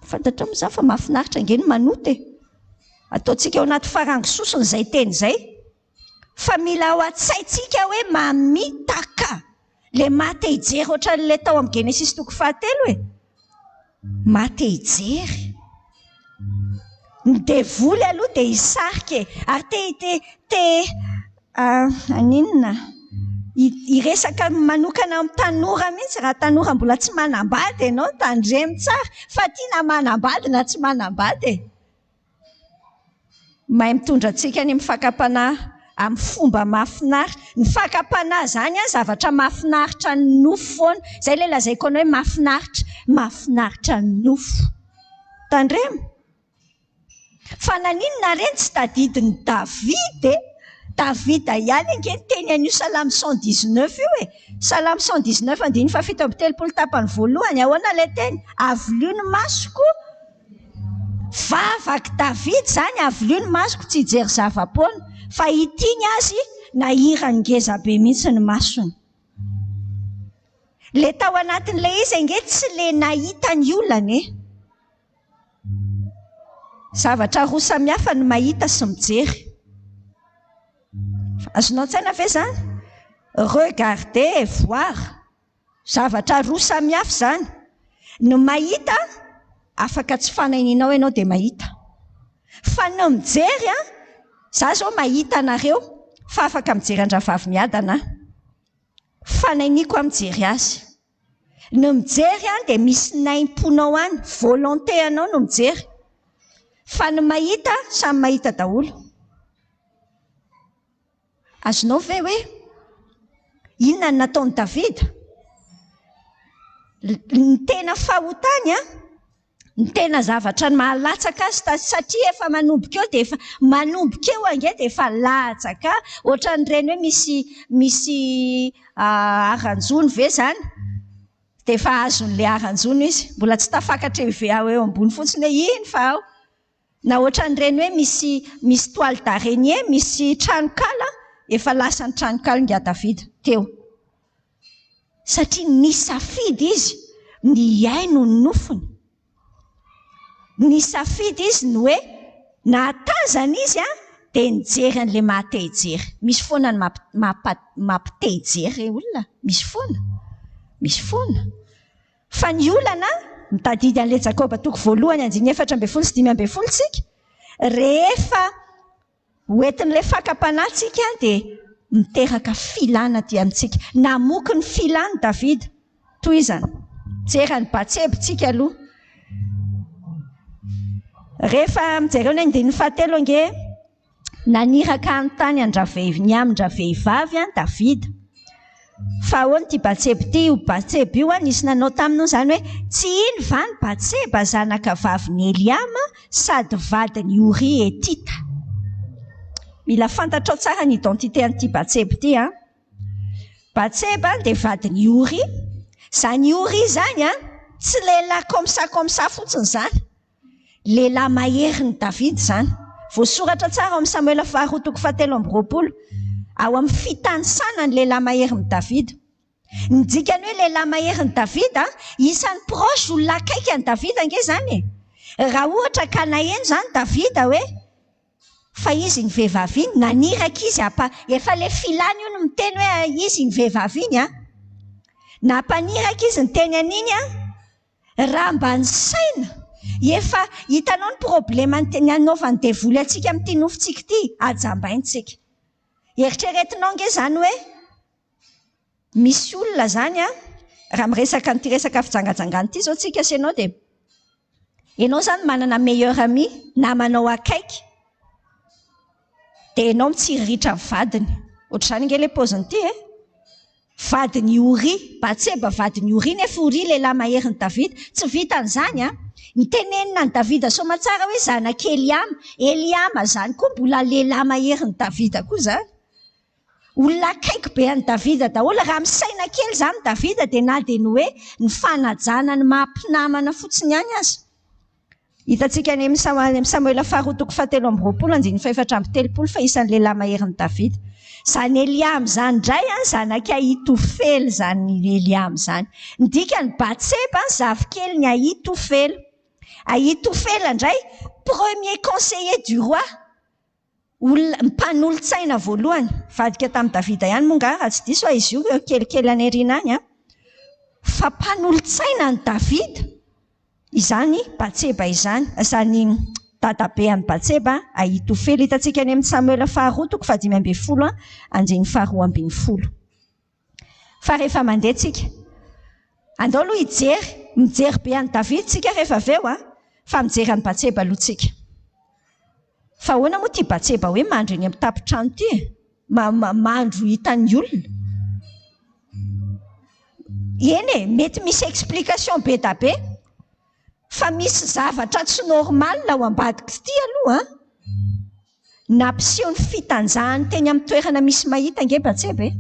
Fantatrao moa izany fa mahafinaritra ange ny manota e! Ataontsika ao anaty farango sosona izay teny izay. Fa mila ao an-tsaintsika hoe mamitaka. Ilay maha te hijery ohatran'ilay tao amin'ny Genesisy toko fahatelo e! Maha te hijery. Ny devoly aloha dia hisarika e! Ary te te te haninona? Hiresaka manokana amin'ny tanora mihitsy, raha tanora mbola tsy manambady ianao, tandremo tsara fa aty na manambady na tsy manambady e! Mahay mitondra antsika any amin'ny fakam-panahy amin'ny fomba mahafinaritra. Ny fakam-panahy izany an, zavatra mahafinaritra ny nofo foana. Izay ilay lazaiko anao hoe mahafinaritra, mahafinaritra ny nofo. Tandremo. Fa naninona re no tsy tadidin'i Davida e? Davida ihany ange niteny an'io Salamo 119 io e. Salamo 119 andininy faha-37 tapany voalohany, ahoana ilay teny? Avilio ny masoko. Vavak'i Davida izany, Avilio ny masoko tsy hijery zava-poana, fa ity ny azy nahirany ngeza be mihitsy ny masony. Ilay tao anatin'ilay izy ange tsy ilay nahita ny olana e. Zavatra roa samihafa ny mahita sy mijery. Azonao an-tsaina ve izany? Regarder et voir. Zavatra roa samihafa izany. Ny mahita, afaka tsy fanahininao ianao dia mahita. Fa ny mijery an, za izao mahita anareo fa afaka mijery an-drahavavy miadana aho. Fanahiniko aho mijery azy. Ny mijery an dia misy naim-ponao any, volonté anao no mijery. Fa ny mahita, samy mahita daholo. Azonao ve hoe inona no nataon'i Davida? Ny tena fahotany an, ny tena zavatra mahalatsaka azy satria efa manomboka eo dia efa manomboka eo ange dia efa latsaka ohatran'ireny hoe misy misy haran-jono ve izany? Dia efa azon'ilay haran-jono izy. Mbola tsy tafakatra eo ambony fotsiny hoe iny fa ao. Na ohatran'ireny hoe misy misy toile d'araignée, misy tranonkala, efa lasa ny tranonkala ingahy Davida teo. Satria nisafidy izy ny hihaino ny nofony. Nisafidy izy ny hoe nahatazana izy an, dia nijery an'ilay maha te hijery. Misy foana ny mampite hijery re olona, misy foana, misy foana. Fa ny olana, mitadidy an'ilay Jakoba toko voalohany andininy 14 sy 15 isika, rehefa hoentin'ilay fakam-panahy tsika dia miteraka filana aty amintsika. Namoky ny filany Davida. Tohizana. Mijery an'i Batseba tsika aloha. Rehefa mijereo ny andininy fahatelo ange, Naniraka hanontany an-dravehivy ny amin-dravehivavy an Davida. Fa ahoana ity Batseba ity? Io Batseba io an, nisy nanao taminy hono izany hoe, Tsy iny va ny Batseba zanaka vavin'i Eliama sady vadin'i Oria Hetita? Mila fantatrao tsara ny identité an'ity Batseba ity an. Batseba dia vadin'i Oria. Izany Oria izany an, tsy lehilahy comme ça comme ça fotsiny izany. Lehilahy maherin'i Davida izany. Voasoratra tsara ao amin'ny Samoela faharoa toko fahatelo amby roapolo, ao amin'ny fitanisana ny lehilahy maherin'i Davida. Ny dikan'ny hoe lehilahy maherin'i Davida, isan'ny proche, olona akaiky an'i Davida ange izany e! Raha ohatra ka naheno izany Davida hoe fa izy iny vehivavy iny, naniraka izy hampa, efa ilay filany io no miteny hoe izy iny vehivavy iny an! Nampaniraka izy niteny an'iny an! Raha mba nisaina, efa hitanao ny problema ny anaovan'ny devoly antsika amin'ity nofontsika ity, hajambaintsika. Eritreretinao ange izany hoe misy olona izany an, raha miresaka an'ity resaka fijangajangana ity izao tsika sy ianao dia ianao izany manana meilleur ami, namanao akaiky, dia ianao mitsiriritra ny vadiny. Ohatr'izany ange ilay paozin'ity e. Vadin'i Oria, Batseba vadin'i Oria, nefa Oria lehilahy maherin'i Davida. Tsy vitan'izany an! Nitenenina an'i Davida soamatsara hoe zanak'i Eliama. Eliama izany koa mbola lehilahy maherin'i Davida koa izany. Olona akaiky be an'i Davida daholo. Raha misaina kely izany Davida dia na dia ny hoe ny fanajana ny maha mpinamana fotsiny ihany aza. Hitantsika any amin'ny Samoela faharoa toko fahatelo amby roapolo andininy fahefatra amby telopolo fa isan'ny lehilahy maherin'i Davida. Izany Eliama izany indray an, zanak'i Ahitofela izany Eliama izany. Ny dikany Batseba zafikelin'i Ahitofela. Ahitofela indray premier conseiller du roi, olona mpanolotsaina voalohany. Nivadika tamin'i Davida ihany moa angaha raha tsy diso aho izy io kelikely any aoriana any an. Fa mpanolotsaina an'i Davida. Izany Batseba izany, izany dadabe an'i Batseba, Ahitofela, hitantsika any amin'ny Samoela faharoa toko fahadimy ambin'ny folo andininy faharoa ambin'ny folo. Fa rehefa mandeha tsika, andao aloha hijery, mijery be an'i Davida tsika rehefa avy eo, fa mijery an'i Batseba aloha tsika. Fa ahoana moa ity Batseba hoe mandry eny amin'ny tampon-trano ity e? Mandro hitan'ny olona. Eny e, mety misy explication be da be. Fa misy zavatra tsy normal ao ambadik'ity aloha an. Nampiseho ny fitanjahany teny amin'ny toerana misy mahita ange Batseba e.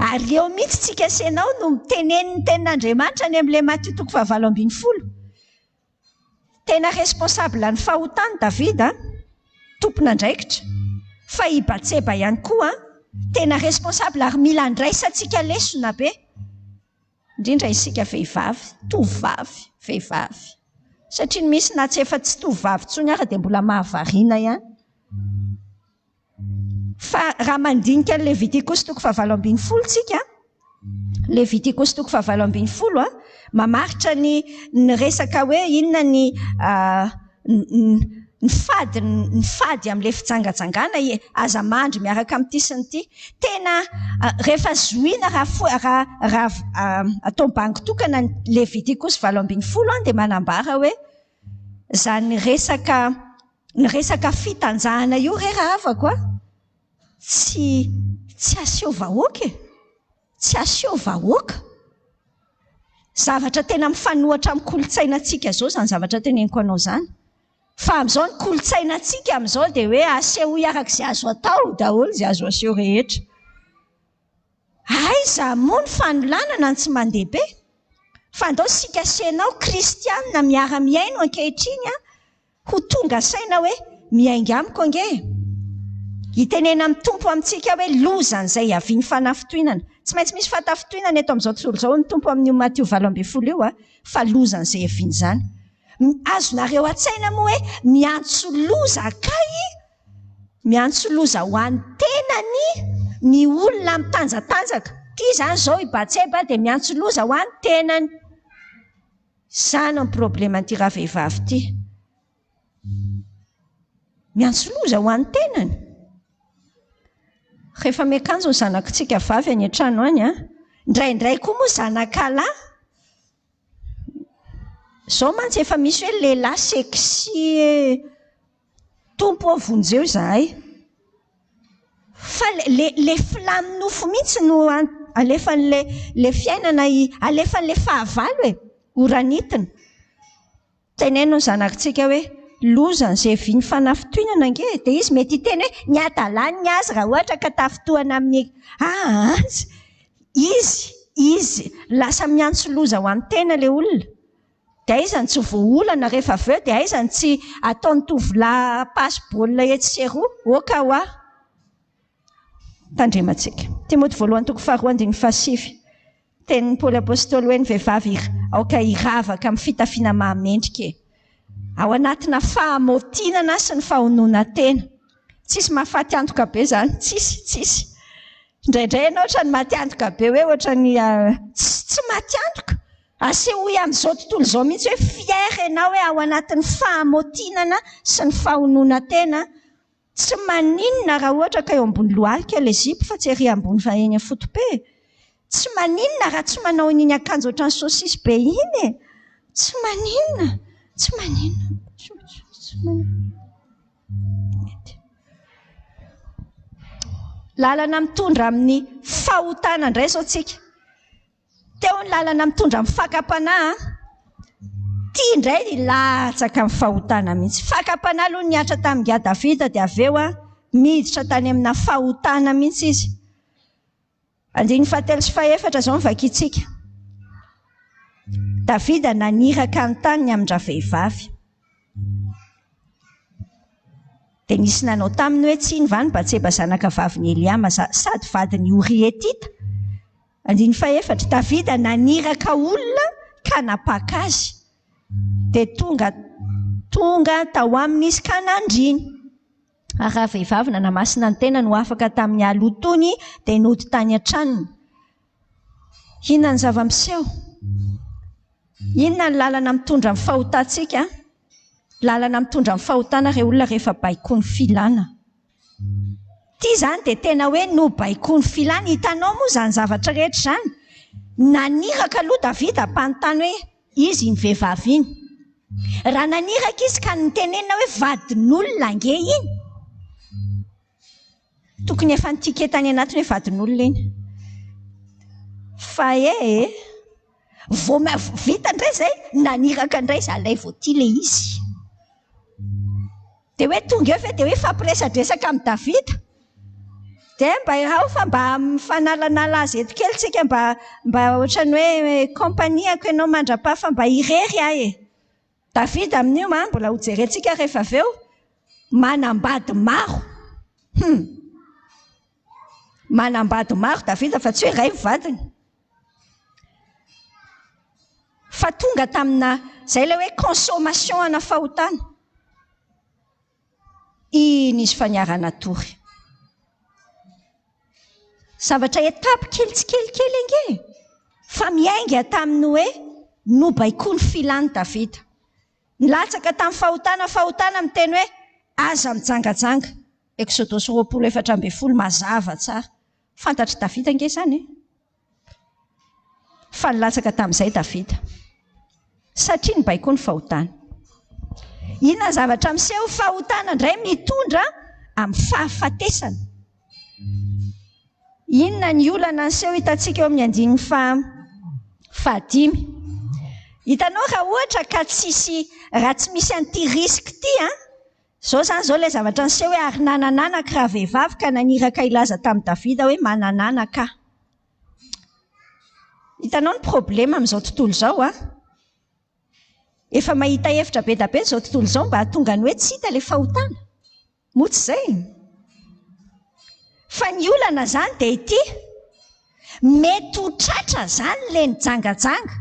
Ary eo mihitsy tsika sy ianao no mitenenin'ny tenin'Andriamanitra any amin'ilay Matio toko fahavalo ambin'ny folo. Tena responsable ny fahotany Davida, tompon'andraikitra, fa i Batseba ihany koa tena responsable ary mila andraisantsika lesona be, indrindra isika vehivavy, tovovavy, vehivavy. Satria ny misy na tsy efa tsy tovovavy intsony ara dia mbola mahavariana ihany. Fa raha mandinika ny Levitikosy toko fahavalo ambin'ny folo tsika, Levitikosy toko fahavalo ambin'ny folo, mamaritra ny ny resaka hoe inona ny ny fady ny fady amin'ilay fijangajangana, aza mandry miaraka amin'ity sy ny ity. Tena rehefa zohina raha raha raha atao bango tokana ny Levitikosy 18 dia manambara hoe izany resaka Ny resaka fitanjahana io re rahavako a, tsy tsy aseho vahoaka e, tsy aseho vahoaka. Zavatra tena mifanohatra amin'ny kolontsainantsika izao izany zavatra teneniko anao izany. Fa amin'izao ny kolontsainantsika amin'izao dia hoe asehoy araka izay azo atao daholo izay azo aseho rehetra. Aiza moa ny fanolanana no tsy mandeha be? Fa andao isika sy ianao kristianina miara-mihaino ankehitriny an, ho tonga saina hoe miainga amiko ange e! Hitenena amin'ny Tompo amintsika hoe lozan'izay hiavian'ny fanafintohinana. Tsy maintsy misy fahatafintohinana eto amin'izao tontolo izao hoy ny Tompo amin'io Matio 18 io an, fa lozan'izay hiavian'izany. Azonareo an-tsaina moa hoe miantso loza kay Miantso loza ho an'ny tenany ny olona mitanjatanjaka. Ity izany izao i Batseba dia miantso loza ho an'ny tenany. Izany ny probleman'ity ravehivavy ity. Miantso loza ho an'ny tenany. Rehefa miakanjo ny zanakitsika vavy any an-trano any an, indraindray koa moa zanakalahy. Izao mantsy efa misy hoe lehilahy sexy e. Tompo ô vonjeo izahay. Fa le le filan'ny nofo mihitsy no alefan'le le fiainana alefan'le fahavalo e, ho ranitina. Teneno ny zanakitsika hoe lozan'izay vy ny fanafitohinana ange e, dia izy mety hiteny hoe ny hadalany ny azy raha ohatra ka tafintohana amin'ny aa izy izy lasa miantso loza ho an'ny tena le olona. Dia aiza no tsy voaolana rehefa avy eo dia aiza no tsy ataon'ny tovolahy pasy baolina etsy sy eroa? Oka hoa! Tandremantsika. Timoty voalohany toko faharoa andininy fahasivy. Tenin'i Paoly Apostoly hoe ny vehivavy aoka hiravaka amin'ny fitafiana mahamendrika e. Ao anatina fahamaotinana sy ny fahononan-tena. Tsisy mahafaty antoka be izany. Tsisy, tsisy. Indraindray ianao ohatran'ny maty antoka be hoe ohatran'ny tsy maty antoka. Asehoy amin'izao tontolo izao mihitsy hoe fier ianao hoe ao anatin'ny fahamaotinana sy ny fahononan-tena. Tsy maninona raha ohatra ka eo ambony lohalika ilay zipo fa tsy ery ambony fa eny amin'ny foto-pe e. Tsy maninona raha tsy manao an'iny akanjo ohatran'ny saucisse be iny e. Tsy maninona, tsy maninona, tsy maninona. Mety. Lalana mitondra amin'ny fahotana indray izao tsika. Teo ny lalana mitondra amin'ny fakam-panahy an. Ity indray hilatsaka amin'ny fahotana mihitsy. Fakam-panahy aloha nihatra tamin'i Davida dia avy eo an, miditra tany amina fahotana mihitsy izy. Andininy fahatelo sy fahefatra izao no vakintsika. Davida naniraka ny tany ny amin-dravehivavy. Dia nisy nanao taminy hoe, Tsy iny va ny Batseba zanaka vavin'i Eliama, sady vadin'i Oria Hetita? Andininy fahefatra, Davida naniraka olona ka nampaka azy. Dia tonga tonga tao aminy izy ka nandriny. Ary raha vehivavy nanamasina ny tenany ho afaka tamin'ny halotony, dia nody tany an-tranony. Inona ny zava-miseho? Inona ny lalana mitondra amin'ny fahotantsika? Lalana mitondra amin'ny fahotana ireo olona rehefa baikoin'ny filana. Ity izany dia tena hoe nobaikoin'ny filana. Hitanao moa izany zavatra rehetra izany? Naniraka aloha Davida mpanontany hoe iza iny vehivavy iny. Raha naniraka izy ka notenenina hoe vadin'olona ange iny. Tokony efa nitike tany anatiny hoe vadin'olona iny. Fa eh eh. Vao vita indray izay, naniraka indray izy, alaivo aty ilay izy. Dia hoe tonga eo ve dia hoe hifampiresadresaka amin'i Davida? Dia mba ao fa mba mifanalanala azy eto kely tsika mba mba ohatran'ny hoe compagnie-ko ianao mandra-paha fa mba irery aho e. Davida amin'io an, mbola hojerentsika rehefa avy eo, manambady maro. Hum. Manambady maro Davida fa tsy hoe iray ny vadiny. Fa tonga tamina, izay ilay hoe consommation ana fahotana. Iny izy fa niara-natory. Zavatra étape kely tsikelikely ange e! Fa miainga tamin'ny hoe nobaikoin'ny filan'i Davida. Nilatsaka tamin'ny fahotana fahotana miteny hoe aza mijangajanga. Eksodosy 20 14 mazava tsara. Fantatr'i Davida ange izany e! Fa nilatsaka tamin'izay Davida. Satria nibaikoa ny fahotany. Inona ny zavatra miseho? Fahotana indray mitondra amin'ny fahafatesana. Inona ny olana niseho hitantsika eo amin'ny andininy faha fahadimy? Hitanao raha ohatra ka tsisy raha tsy misy an'ity risque ity an, izao izany izao ilay zavatra niseho hoe ary nanan'anaka ravehivavy ka naniraka hilaza tamin'i Davida hoe manan'anaka aho. Hitanao ny problema amin'izao tontolo izao an? Efa mahita hevitra be da be izao tontolo izao mba hahatonga ny hoe tsy hita ilay fahotana. Moa tsy izay? Fa ny olana izany dia ity, mety ho tratra izany ilay nijangajanga,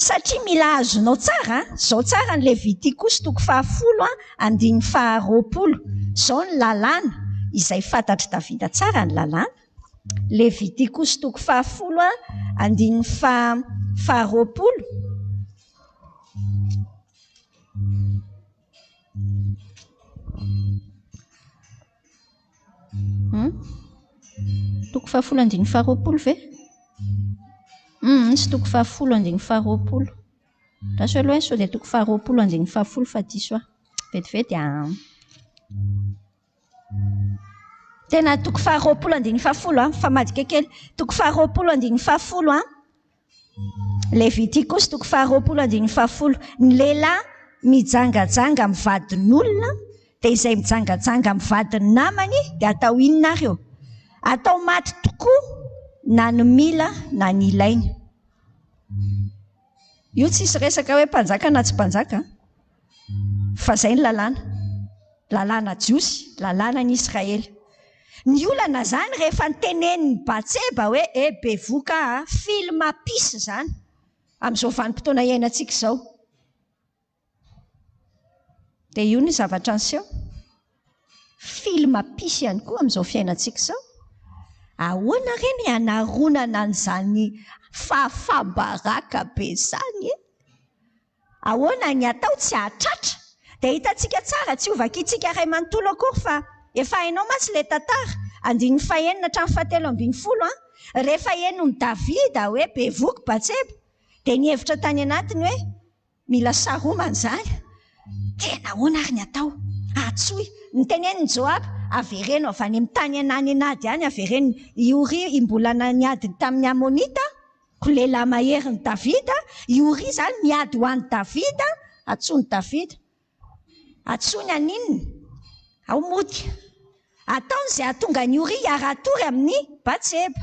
satria mila azonao tsara an, izao tsara ny Levitikosy toko fahafolo andininy faharoapolo, izao ny lalàna, izay fantatr'i Davida tsara ny lalàna, Levitikosy toko fahafolo andininy faharoapolo. Hum? Toko fahafolo andininy faharoapolo ve? Hum, tsy toko fahafolo andininy faharoapolo. Andraso aloha e, sao dia toko faharoapolo andininy fahafolo fa diso aho. Vetivety ah. Tena toko faharoapolo andininy fahafolo an, mifamadika kely. Toko faharoapolo andininy fahafolo an. Levitikosy toko faharoapolo andininy fahafolo. Ny lehilahy mijangajanga amin'ny vadin'olona dia izay mijangajanga amin'ny vadin'ny namany dia atao inona ary eo? Atao maty tokoa na ny mila na ny ilaina. Io tsisy resaka hoe mpanjaka na tsy mpanjaka fa izay ny lalàna. Lalàna jiosy, lalànan'i Israely. Ny olana izany rehefa notenenin'i Batseba hoe eh bevoka a, film pisse izany amin'izao vanim-potoana iainantsika izao. Dia io ny zavatra niseho. Film pisse ihany koa amin'izao fiainantsika izao. Ahoana re ny hanaronana an'izany fahafaham-baraka be izany e? Ahoana ny atao tsy hahatratra? Dia hitantsika tsara, tsy hovakintsika iray manontolo akory fa efa hainao mantsy ilay tantara, andininy fahenina hatramin'ny fahatelo ambin'ny folo an! Rehefa henon'i Davida hoe bevoky Batseba, dia nihevitra tany anatiny hoe mila saromana izany. Tena ahoana ary ny atao? Antsoy. Notenenin'i Joaba, avereno avy any amin'ny tany any an'ady any, avereno. I Oria mbola niady tamin'ny Amonita. Koa lehilahy maherin'i Davida, i Oria izany miady ho an'i Davida, antsoin'i Davida. Antsoiny haninona? Ao mody. Ataony izay hahatonga an'i Oria hiara-hatory amin'i Batseba.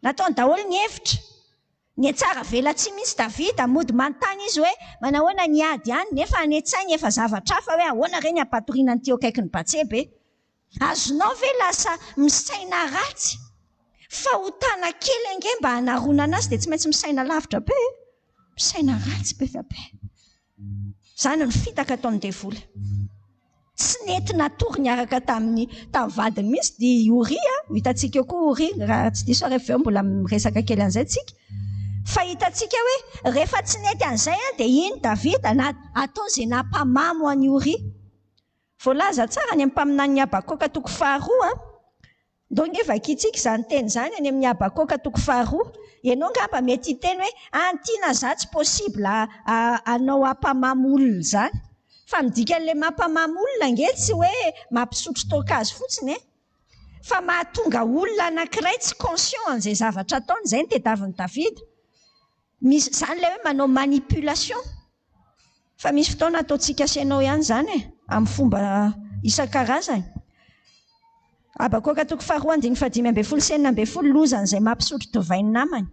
Nataony daholo ny hevitra. Nihatsara velatsihy mihitsy Davida, mody manontany izy hoe manahoana ny ady any, nefa any an-tsainy efa zavatra hafa hoe ahoana re ny hampatoriana an'ity eo akaikin'i Batseba e? Azonao ve lasa misaina ratsy? Fahotana kely ange mba hanaronana azy dia tsy maintsy misaina lavitra be e! Misaina ratsy be dia be. Izany no fitaka ataon'ny devoly. Tsy nety natory niaraka tamin'ny tamin'ny vadiny mihitsy dia i Oria, ho hitantsika eo koa Oria raha tsy diso aho rehefa avy eo mbola miresaka kely an'izay tsika. Fa hitantsika hoe rehefa tsy nety an'izay dia iny Davida na atao izay nampamamo an'i Oria. Voalaza tsara any amin'ny mpaminanin'i Habakoka toko faharoa. Ndao ange vakintsika izany teny izany any amin'ny Habakoka toko faharoa. Ianao angamba mety hiteny hoe, ah ny tiana za tsy possible hanao hampamamo olona izany. Fa ny dikan'ilay mampamamo olona ange tsy hoe mampisotro toaka azy fotsiny e. Fa mahatonga olona anankiray tsy conscient an'izay zavatra ataony, izay no tediavin'i Davida. Misy, izany ilay hoe manao manipulation. Fa misy fotoana ataontsika sy ianao ihany izany e, amin'ny fomba isan-karazany. Habakoka toko faharoa andininy fahadimy ambin'ny folo sy 16, Lozan'izay mampisotro divay ny namany.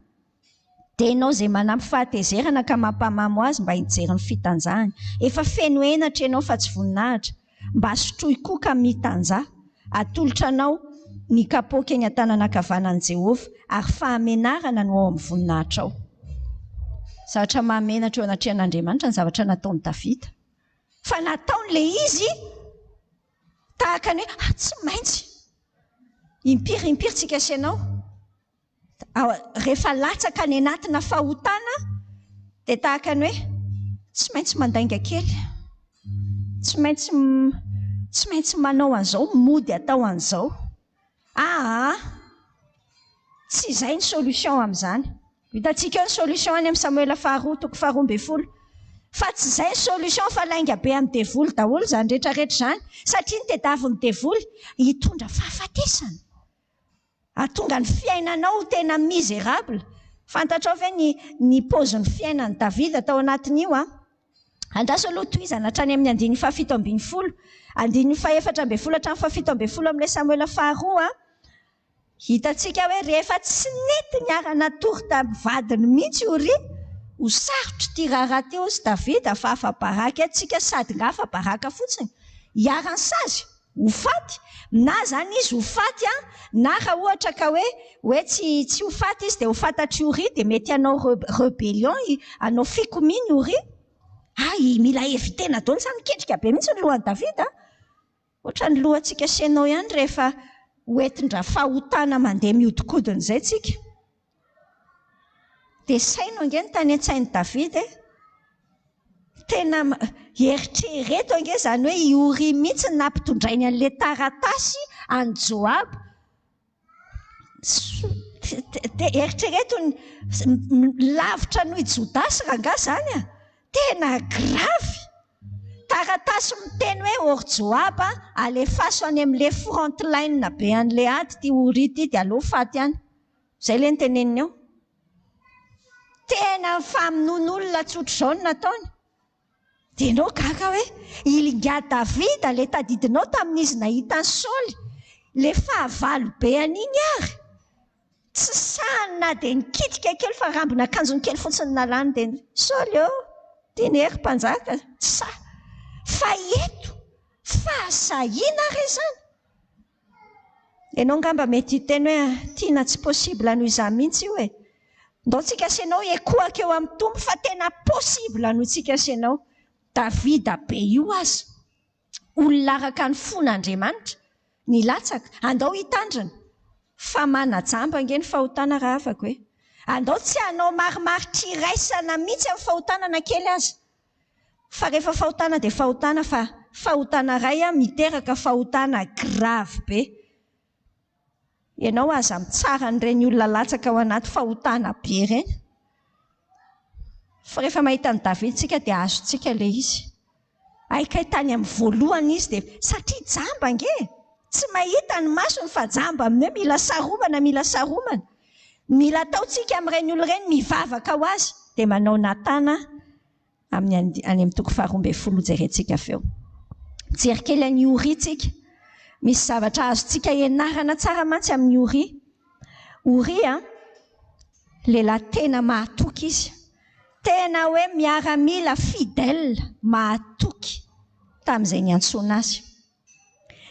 Dia ianao izay manampy fahatezerana ka mampamamo azy mba hijery ny fitanjahany. Efa feno henatra ianao fa tsy voninahitra. Mba sotroy koa ka mitanjaha. Atolotra anao ny kapoaka eny an-tanana ankavanan'i Jehovah, ary fahamenarana no ao amin'ny voninahitrao. Zavatra mahamenatra eo anatrehan'Andriamanitra ny zavatra nataon'i Davida. Fa nataony ilay izy tahaka ny hoe, ah, tsy maintsy. Impiry impiry tsika sy ianao. Rehefa latsaka any anatina fahotana dia tahaka ny hoe tsy maintsy mandainga kely, tsy maintsy tsy maintsy manao an'izao, mody atao an'izao. Aa tsy izay ny solution amin'izany. Hitantsika eo ny solution any amin'ny Samoela faharoa toko faharoa ambin'ny folo. Fa tsy izay ny solution fa lainga be amin'ny devoly daholo izany rehetra rehetra izany satria ny tediavin'ny devoly hitondra fahafatesana. Hahatonga ny fiainanao ho tena misérable. Fantatrao ve ny ny paozin'ny fiainan'i Davida tao anatin'io an? Andraso aloha tohizana hatrany amin'ny andininy fahafito ambin'ny folo. Andininy fahefatra ambin'ny folo hatramin'ny fahafito ambin'ny folo amin'ilay Samoela faharoa an. Hitantsika hoe rehefa tsy nety niara-natory tamin'ny vadiny mihitsy Oria, ho sarotra ity raharaha ity hozy Davida fa afa-baraka eto tsika sady nga afa-baraka fotsiny. Hiharan'ny sazy. Ho faty, na zany izy ho faty an, na raha ohatra ka hoe hoe tsy tsy ho faty izy dia ho fantatr'i Oria dia mety hanao rebellion i, hanao fikomiana i Oria. Hay, mila eviter-na daholo izany, miketrika be mihitsy ny lohan'i Davida an. Ohatran'ny lohantsika sy ianao ihany rehefa hoentin-drafahotana mandeha mihodinkodina izay tsika. Dia saino ange ny tany an-tsain'i Davida e! Tena eritrereto ange izany hoe i Oria mihitsy no nampitondrainy an'ilay taratasy an'i Joaba. Eritrereto ny lavitra noho i Jodasy rangahy izany a! Tena gravy! Taratasy miteny hoe Or Joaba, alefaso any amin'ilay front line be an'ilay ady ity Oria ity dia aleo faty any. Izay ilay noteneniny eo. Tena famonoan'olona tsotr'izao no nataony. Dia ianao gaga hoe, i Ingahy Davida ilay tadidinao tamin'izy nahita an'i Saoly, ilay fahavalo be an'iny ary. Tsy sahiny na dia nikitika kely fa rambon'akanjony kely fotsiny nalany dia Saoly ô, tian'i Hery mpanjaka, tsy sahy. Fa eto, fahasahiana re izany? Ianao angamba mety hiteny hoe tiana tsy possible noho izaho mihitsy io e. Ndao tsika sy ianao hiekohaka eo amin'ny Tompo fa tena possible noho tsika sy ianao. Davida be io aza olona araka ny fon'Andriamanitra nilatsaka. Andao hitandrina fa manajamba ange ny fahotana rahavako e. Andao tsy hanao marimaritra iraisana mihitsy amin'ny fahotana na kely aza. Fa rehefa fahotana dia fahotana fa fahotana iray miteraka fahotana grave be. Ianao aza mitsara an'ireny olona latsaka ao anaty fahotana be ireny. Fa rehefa mahita an'i Davida isika dia azontsika ilay izy. Hay kay tany amin'ny voalohany izy dia satria jamba ange e! Tsy mahita ny masony fa jamba amin'ny hoe mila saromana, mila saromana. Mila ataontsika amin'ireny olona ireny mivavaka ho azy dia manao Natana amin'ny any amin'ny toko faharoa ambin'ny folo hojerentsika avy eo. Mijery kely an'i Oria tsika. Misy zavatra azontsika ianarana tsara mantsy amin'i Oria. Oria, Lehilahy tena mahatoky izy. Tena hoe miaramila fidèle, mahatoky tamin'izay niantsoana azy.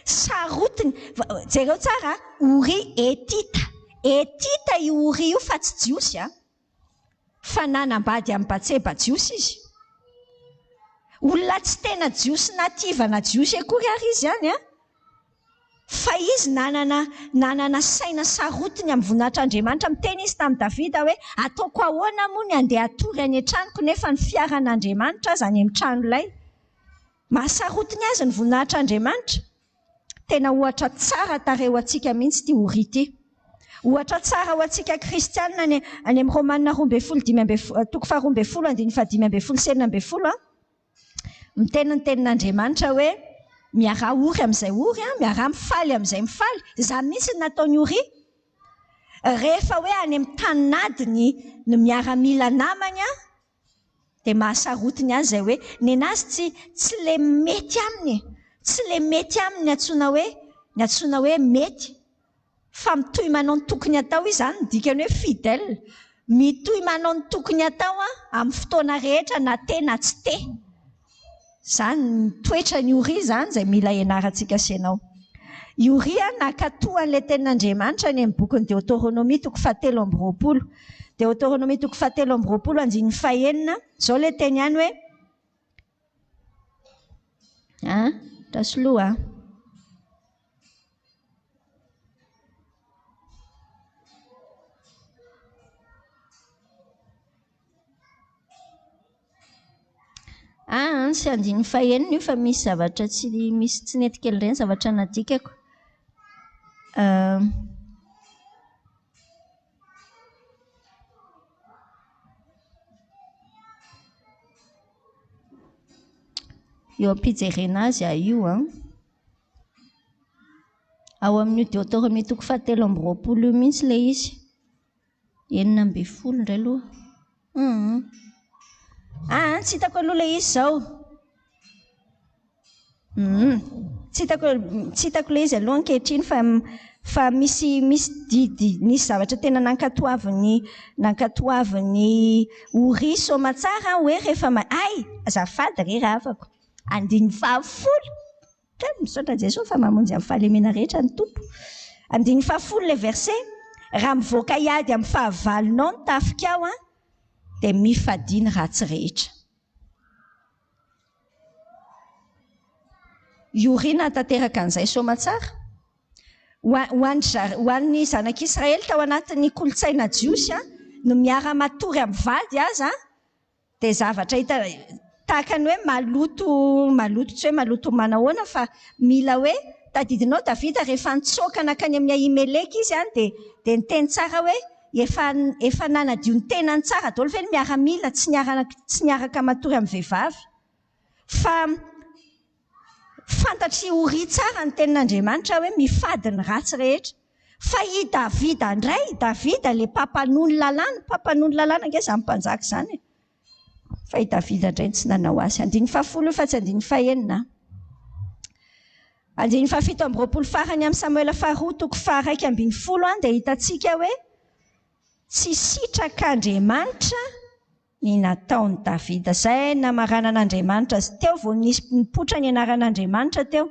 Sarotiny, jereo tsara, Oria Hetita. Hetita io Oria io fa tsy Jiosy an. Fa nanambady an'i Batseba Jiosy izy. Olona tsy tena Jiosy native na Jiosy akory ary izy any an. Fa izy nanana nanana saina sarotiny amin'ny voninahitr'Andriamanitra. Miteny izy tamin'i Davida hoe, Ataoko ahoana moa ny handeha hatory any an-tranoko nefa ny fiaran'Andriamanitra aza any amin'ny tranolay. Mahasarotiny azy ny voninahitr'Andriamanitra. Tena ohatra tsara tarehy ho antsika mihitsy ity Oria ity. Ohatra tsara ho antsika kristiana any any amin'ny Romana 12 15 toko faharoa ambin'ny folo andininy fahadimy ambin'ny folo sy 16 an. Miteny ny tenin'Andriamanitra hoe miaraha ory amin'izay ory an, miaraha mifaly amin'izay mifaly. Izany mihitsy no nataon'i Oria. Rehefa hoe any amin'ny tanin'ady ny ny miaramila namany an, dia mahasarotiny azy izay hoe nenazy tsy tsy le mety aminy e, tsy le mety aminy ny antsoina hoe ny antsoina hoe mety fa mitohy manao ny tokony atao izy, izany no dikany hoe fidèle, mitohy manao ny tokony atao amin'ny fotoana rehetra na te na tsy te. Izany ny toetran'i Oria izany izay mila ianarantsika sy ianao. I Oria nankatò an'ilay tenin'Andriamanitra any amin'ny bokin'ny Deotoronomia toko fahatelo amby roapolo. Deotoronomia toko fahatelo amby roapolo andininy fahenina, izao ilay teny ihany hoe, ah, Rasoloa a. Ah, tsy andininy fahenina io fa misy zavatra tsy misy tsy nety kely indray ny zavatra nadikako. Eo am-pijerena azy aho io an. Ao amin'io Deotoronomia toko fahatelo amby roapolo io mihitsy ilay izy. 16 indray aloha. Hum. Ah, tsy hitako aloha ilay izy izao. Hum. Tsy hitako tsy hitako ilay izy aloha ankehitriny fa fa misy misy didy nisy zavatra tena nankatoavin'ny nankatoavin'ny Oria soamatsara hoe rehefa ma ay azafady re rahavako. Andininy fahafolo. Tena misaotra an'i Jesoa fa mamonjy amin'ny fahalemena rehetra ny Tompo. Andininy fahafolo ilay verset, Raha mivoaka hiady amin'ny fahavalonao ny tafikao an, dia mifadia ny ratsy rehetra. I Oria nahatanteraka an'izay soamatsara. Ho ho an'ny zanak'Israely tao anatin'ny kolontsaina jiosy an, no miara-matory amin'ny vady aza Dia zavatra hita tahaka ny hoe maloto, maloto tsy hoe maloto manahoana fa mila hoe tadidinao Davida rehefa nitsoaka nankany amin'i Ahimeleka izy an dia dia niteny tsara hoe efa efa nanadio ny tenany tsara daholo ve ny miaramila tsy niaraka tsy niaraka matory amin'ny vehivavy fa Fantatr'i Oria tsara ny tenin'Andriamanitra hoe mifady ny ratsy rehetra. Fa i Davida indray, Davida ilay mpampanoa ny lalàna, mpampanoa ny lalàna ange izany mpanjaka izany e. Fa i Davida indray no tsy nanao azy. Andininy fahafolo io fa tsy andininy fahenina. Andininy fahafito amby roapolo farany amin'ny Samoela faharoa toko faharaika ambin'ny folo dia hitantsika hoe tsy sitrak'Andriamanitra ny nataon'i Davida. Izay namaranan'Andriamanitra azy. Teo vao nisy nipoitra ny anaran'Andriamanitra teo.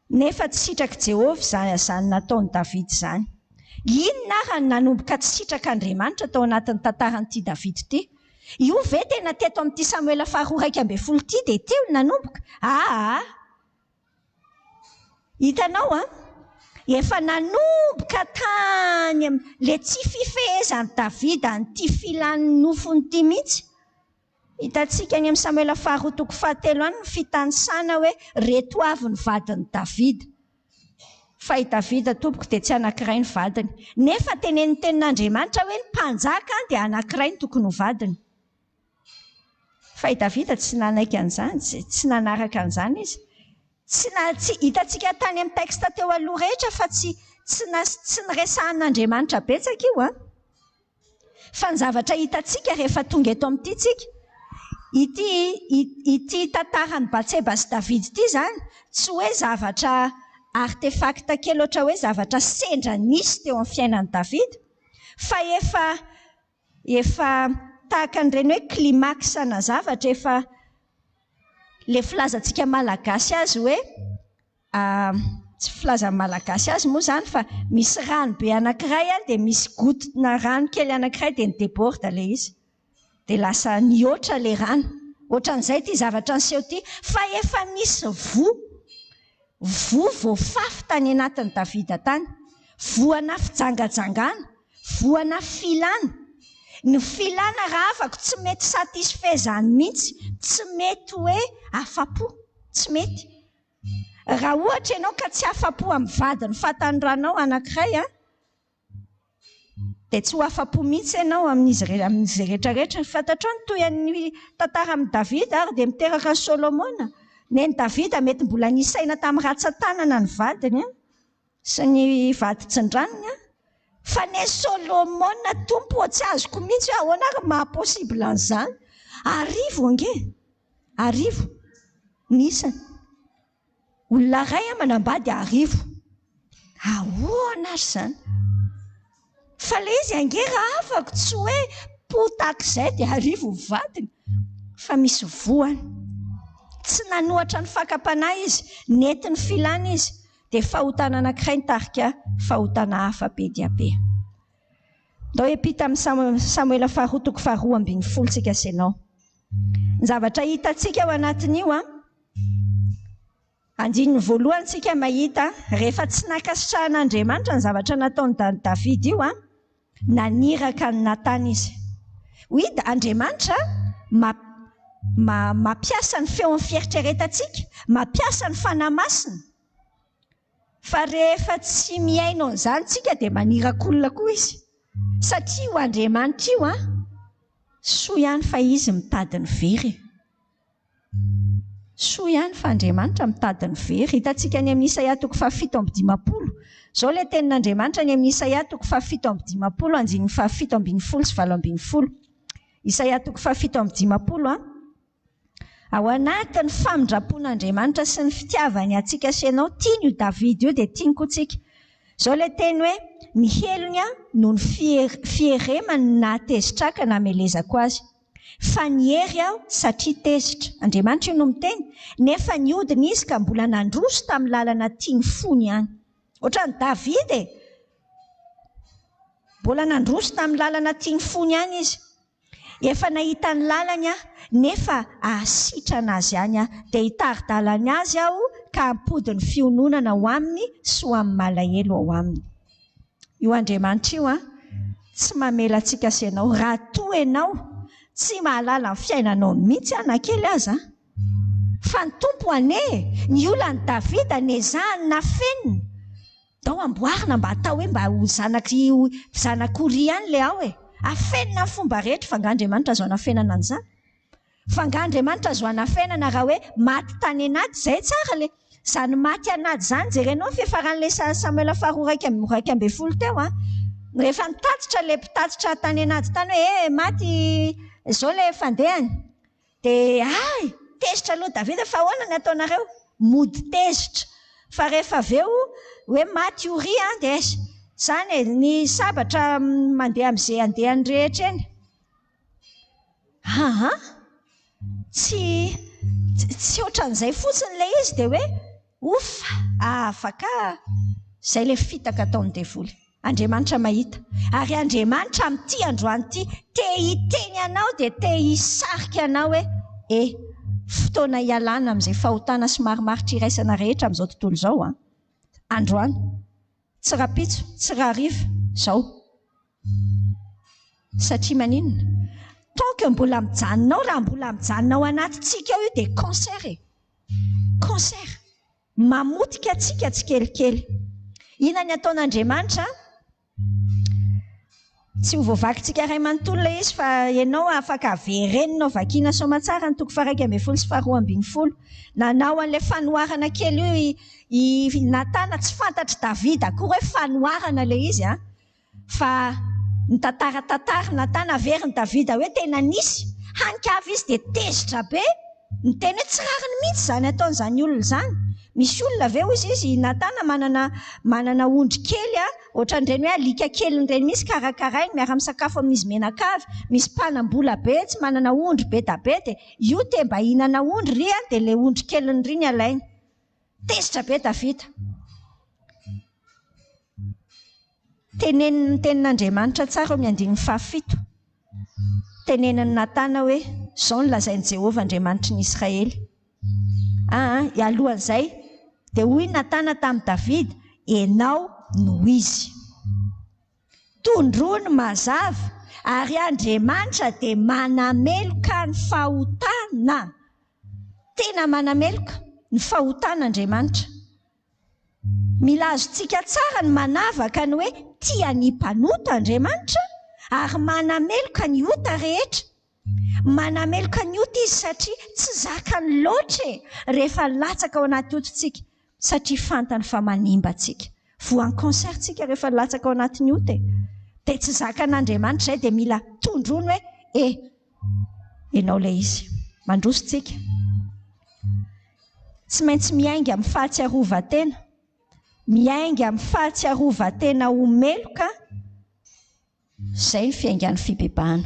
Nefa tsy sitrak'i Jehovah izany izany nataon'i Davida izany. Inona ary no nanomboka tsy sitrak'Andriamanitra tao anatin'ny tantaran'ity Davida ity? Io ve tena teto amin'ity Samoela faharoa 11 ity dia teo no nanomboka? Aa! Hitanao an? Efa nanomboka tany amin'ny ilay tsy fifehezan'i Davida an'ity filan'ny nofony ity mihitsy. Hitantsika any amin'ny Samoela faharoa toko fahatelo any ny fitanisana hoe reto avy ny vadin'i Davida. Fa i Davida tompoko dia tsy anankiray ny vadiny. Nefa tenenin'ny tenin'Andriamanitra hoe ny mpanjaka dia anankiray no tokony ho vadiny. Fa i Davida tsy nanaiky an'izany, tsy nanaraka an'izany izy. Tsy na, tsy, hitantsika tany amin'ny texte teo aloha rehetra fa tsy, tsy nas, tsy niresahan'Andriamanitra betsaka io an. Fa ny zavatra hitantsika rehefa tonga eto amin'ity tsika, ity, ity tantaran'i Batseba sy Davida ity izany, tsy hoe zavatra artefact kely ohatra hoe zavatra sendra nisy teo amin'ny fiainan'i Davida, fa efa. Efa tahaka an'ireny hoe climax ana zavatra efa ilay filazantsika malagasy azy hoe tsy filazan'ny malagasy azy moa izany fa misy rano be anankiray dia misy goutte-na rano kely anankiray dia ni-déborde ilay izy. Dia lasa nihoatra ilay rano. Ohatran'izay ity zavatra niseho ity. Fa efa nisy voa. Voa voafafy tany anatin'i Davida tany. Voana fijangajangana. Voana filana. Ny filana rahavako tsy mety satisfait izany mihitsy. Tsy mety hoe afa-po. Tsy mety. Raha ohatra ianao ka tsy afa-po amin'ny vadin'ny fahatanoranao anankiray an, dia tsy ho afa-po mihitsy ianao amin'izy re, amin'izay rehetra rehetra. Fantatrao ny tohin'ny tantara amin'i Davida ary dia miteraka an'i Solomona. Nen'i Davida mety mbola nisaina tamin'ny ratsan-tanana ny vadiny sy ny vadin-tsindranony. Fa nen'i Solomona, Tompo ô, tsy azoko mihitsy hoe ahoana ary maha-possible an'izany. Arivo ange, arivo ny isany. Olona iray manambady arivo. Ahoana ary izany? Fa ilay izy ange rahavako tsy hoe po tahak'izay dia arivo ny vadiny fa misy voany. Tsy nanohatra ny fakam-panahy izy, nety ny filany izy dia fahotana anankiray nitarika fahotana hafa be dia be. Ndao hiampita amin'ny Samoela faharoa toko faharoa ambin'ny folo tsika sy ianao. Ny zavatra hitantsika ao anatin'io an, andininy voalohany tsika mahita rehefa tsy nankasitrahan'Andriamanitra ny zavatra nataon'i Davida io an, naniraka an'i Natana izy. Oui, Andriamanitra mampiasa ny feon'ny fieritreretantsika, mampiasa ny Fanahy Masina. Fa rehefa tsy mihaino an'izany tsika dia maniraka olona koa izy. Satria io Andriamanitra io an, soa ihany fa izy mitady ny very e. Soa ihany fa Andriamanitra mitady ny very. Hitantsika any amin'ny Isaia toko fahafito amby dimampolo. Izao ilay tenin'Andriamanitra any amin'ny Isaia toko fahafito amby dimampolo andininy fahafito ambin'ny folo sy valo ambin'ny folo. Isaia toko fahafito amby dimampolo an. Ao anatin'ny famindram-pon'Andriamanitra sy ny fitiavany antsika sy ianao, tiany io Davida io dia tiany koa tsika. Izao ilay teny hoe, ny helony aho noho ny fieremany no nahatezitra ahy ka namelezako azy. Fa niery aho satria tezitra. Andriamanitra io no miteny, nefa nihodina izy ka mbola nandroso tamin'ny lalana tian'ny fony ihany. Ohatran'i Davida e! Mbola nandroso tamin'ny lalana tian'ny fony ihany izy. Efa nahita ny lalany aho, nefa hahasitrana azy ihany aho. Dia hitari-dalana azy aho ka hampody ny fiononana ho aminy sy ho amin'ny malahelo ao aminy. Io Andriamanitra io an, tsy mamela antsika sy ianao raha toa ianao tsy mahalala ny fiainanao mihitsy an, na kely aza an. Fa ny Tompo anie, ny olan'i Davida nezahany nafenina. Ndao amboarina mba atao hoe mba ho zanak'i zanak'i Oria ihany ilay ao e! Afenina amin'ny fomba rehetra, fa angaha Andriamanitra azo anafenana an'izany? Fa angaha Andriamanitra azo anafenana raha hoe maty tany an'ady? Izay tsara le izany maty an'ady izany, jerenao ny fiafaran'ilay Samoela faharoa 11 teo an! Rehefa nitatitra ilay mpitatitra tany an'ady tany hoe e maty izao ilay fandehany, Dia hay! Tezitra aloha Davida fa ahoana ny ataonareo? Mody tezitra. Fa rehefa avy eo hoe maty Oria an, dia izany e, ny sabatra mandeha amin'izay andehany rehetra eny. Aa! Tsy, tsy ohatran'izay fotsiny ilay izy dia hoe Ouf! Afaka! Izay ilay fitaka ataon'ny devoly. Andriamanitra mahita. Ary Andriamanitra amin'ity androany ity te hiteny anao dia te hisarika anao hoe e! Fotoana hialana amin'izay fahotana sy marimaritra iraisana rehetra amin'izao tontolo izao an! Androany. Tsy rahampitso, tsy rahariva, izao. Satria maninona? Tant que mbola mijanona ao, raha mbola mijanona ao anatintsika ao io dia cancer e! Cancer! Mamotika antsika tsikelikely. Inona ny ataon'Andriamanitra? Tsy ho voavakintsika iray manontolo ilay izy fa ianao afaka avereninao vakiana soamatsara ny toko faha-11 sy faha-12. Nanao an'ilay fanoharana kely io i Natana, tsy fantatr'i Davida akory hoe fanoharana ilay izy an! Fa nitantara tantara Natana, averin'i Davida hoe tena nisy, hany ka avy izy dia tezitra be, niteny hoe tsy rariny mihitsy izany ataon'izany olona izany. Misy olona ve hozy izy i Natana manana manana ondry kely a, ohatran'ireny hoe alika keliny ireny mihitsy karakarainy miara-misakafo amin'izy mianakavy, misy mpanam-bola be tsy manana ondry be da be dia io te mba hihinana ondry ry a dia ilay ondry keliny ry ny alainy. Tezitra be Davida. Tenenin'ny tenin'Andriamanitra tsara eo amin'ny andininy fahafito. Tenenin'i Natana hoe, Izao no lazain'i Jehovah Andriamanitry ny Israely. Aa, alohan'izay, dia hoy Natana tamin'i Davida, Ianao no izy. Tondroiny mazava, ary Andriamanitra dia manameloka ny fahotana. Tena manameloka ny fahotana Andriamanitra. Mila azontsika tsara ny manavaka ny hoe tia ny mpanota Andriamanitra ary manameloka ny ota rehetra. Manameloka ny ota Izy satria tsy zakany loatra e rehefa latsaka ao anaty ota tsika satria fantany fa manimba antsika. Voan'ny cancer tsika rehefa latsaka ao anatin'ny ota e. Dia tsy zakan'Andriamanitra izay dia mila tondroiny hoe e ianao ilay izy. Mandroso tsika. Tsy maintsy miainga amin'ny fahatsiarovan-tena. Miainga amin'ny fahatsiarovan-tena ho meloka, izay ny fiaingan'ny fibebahana.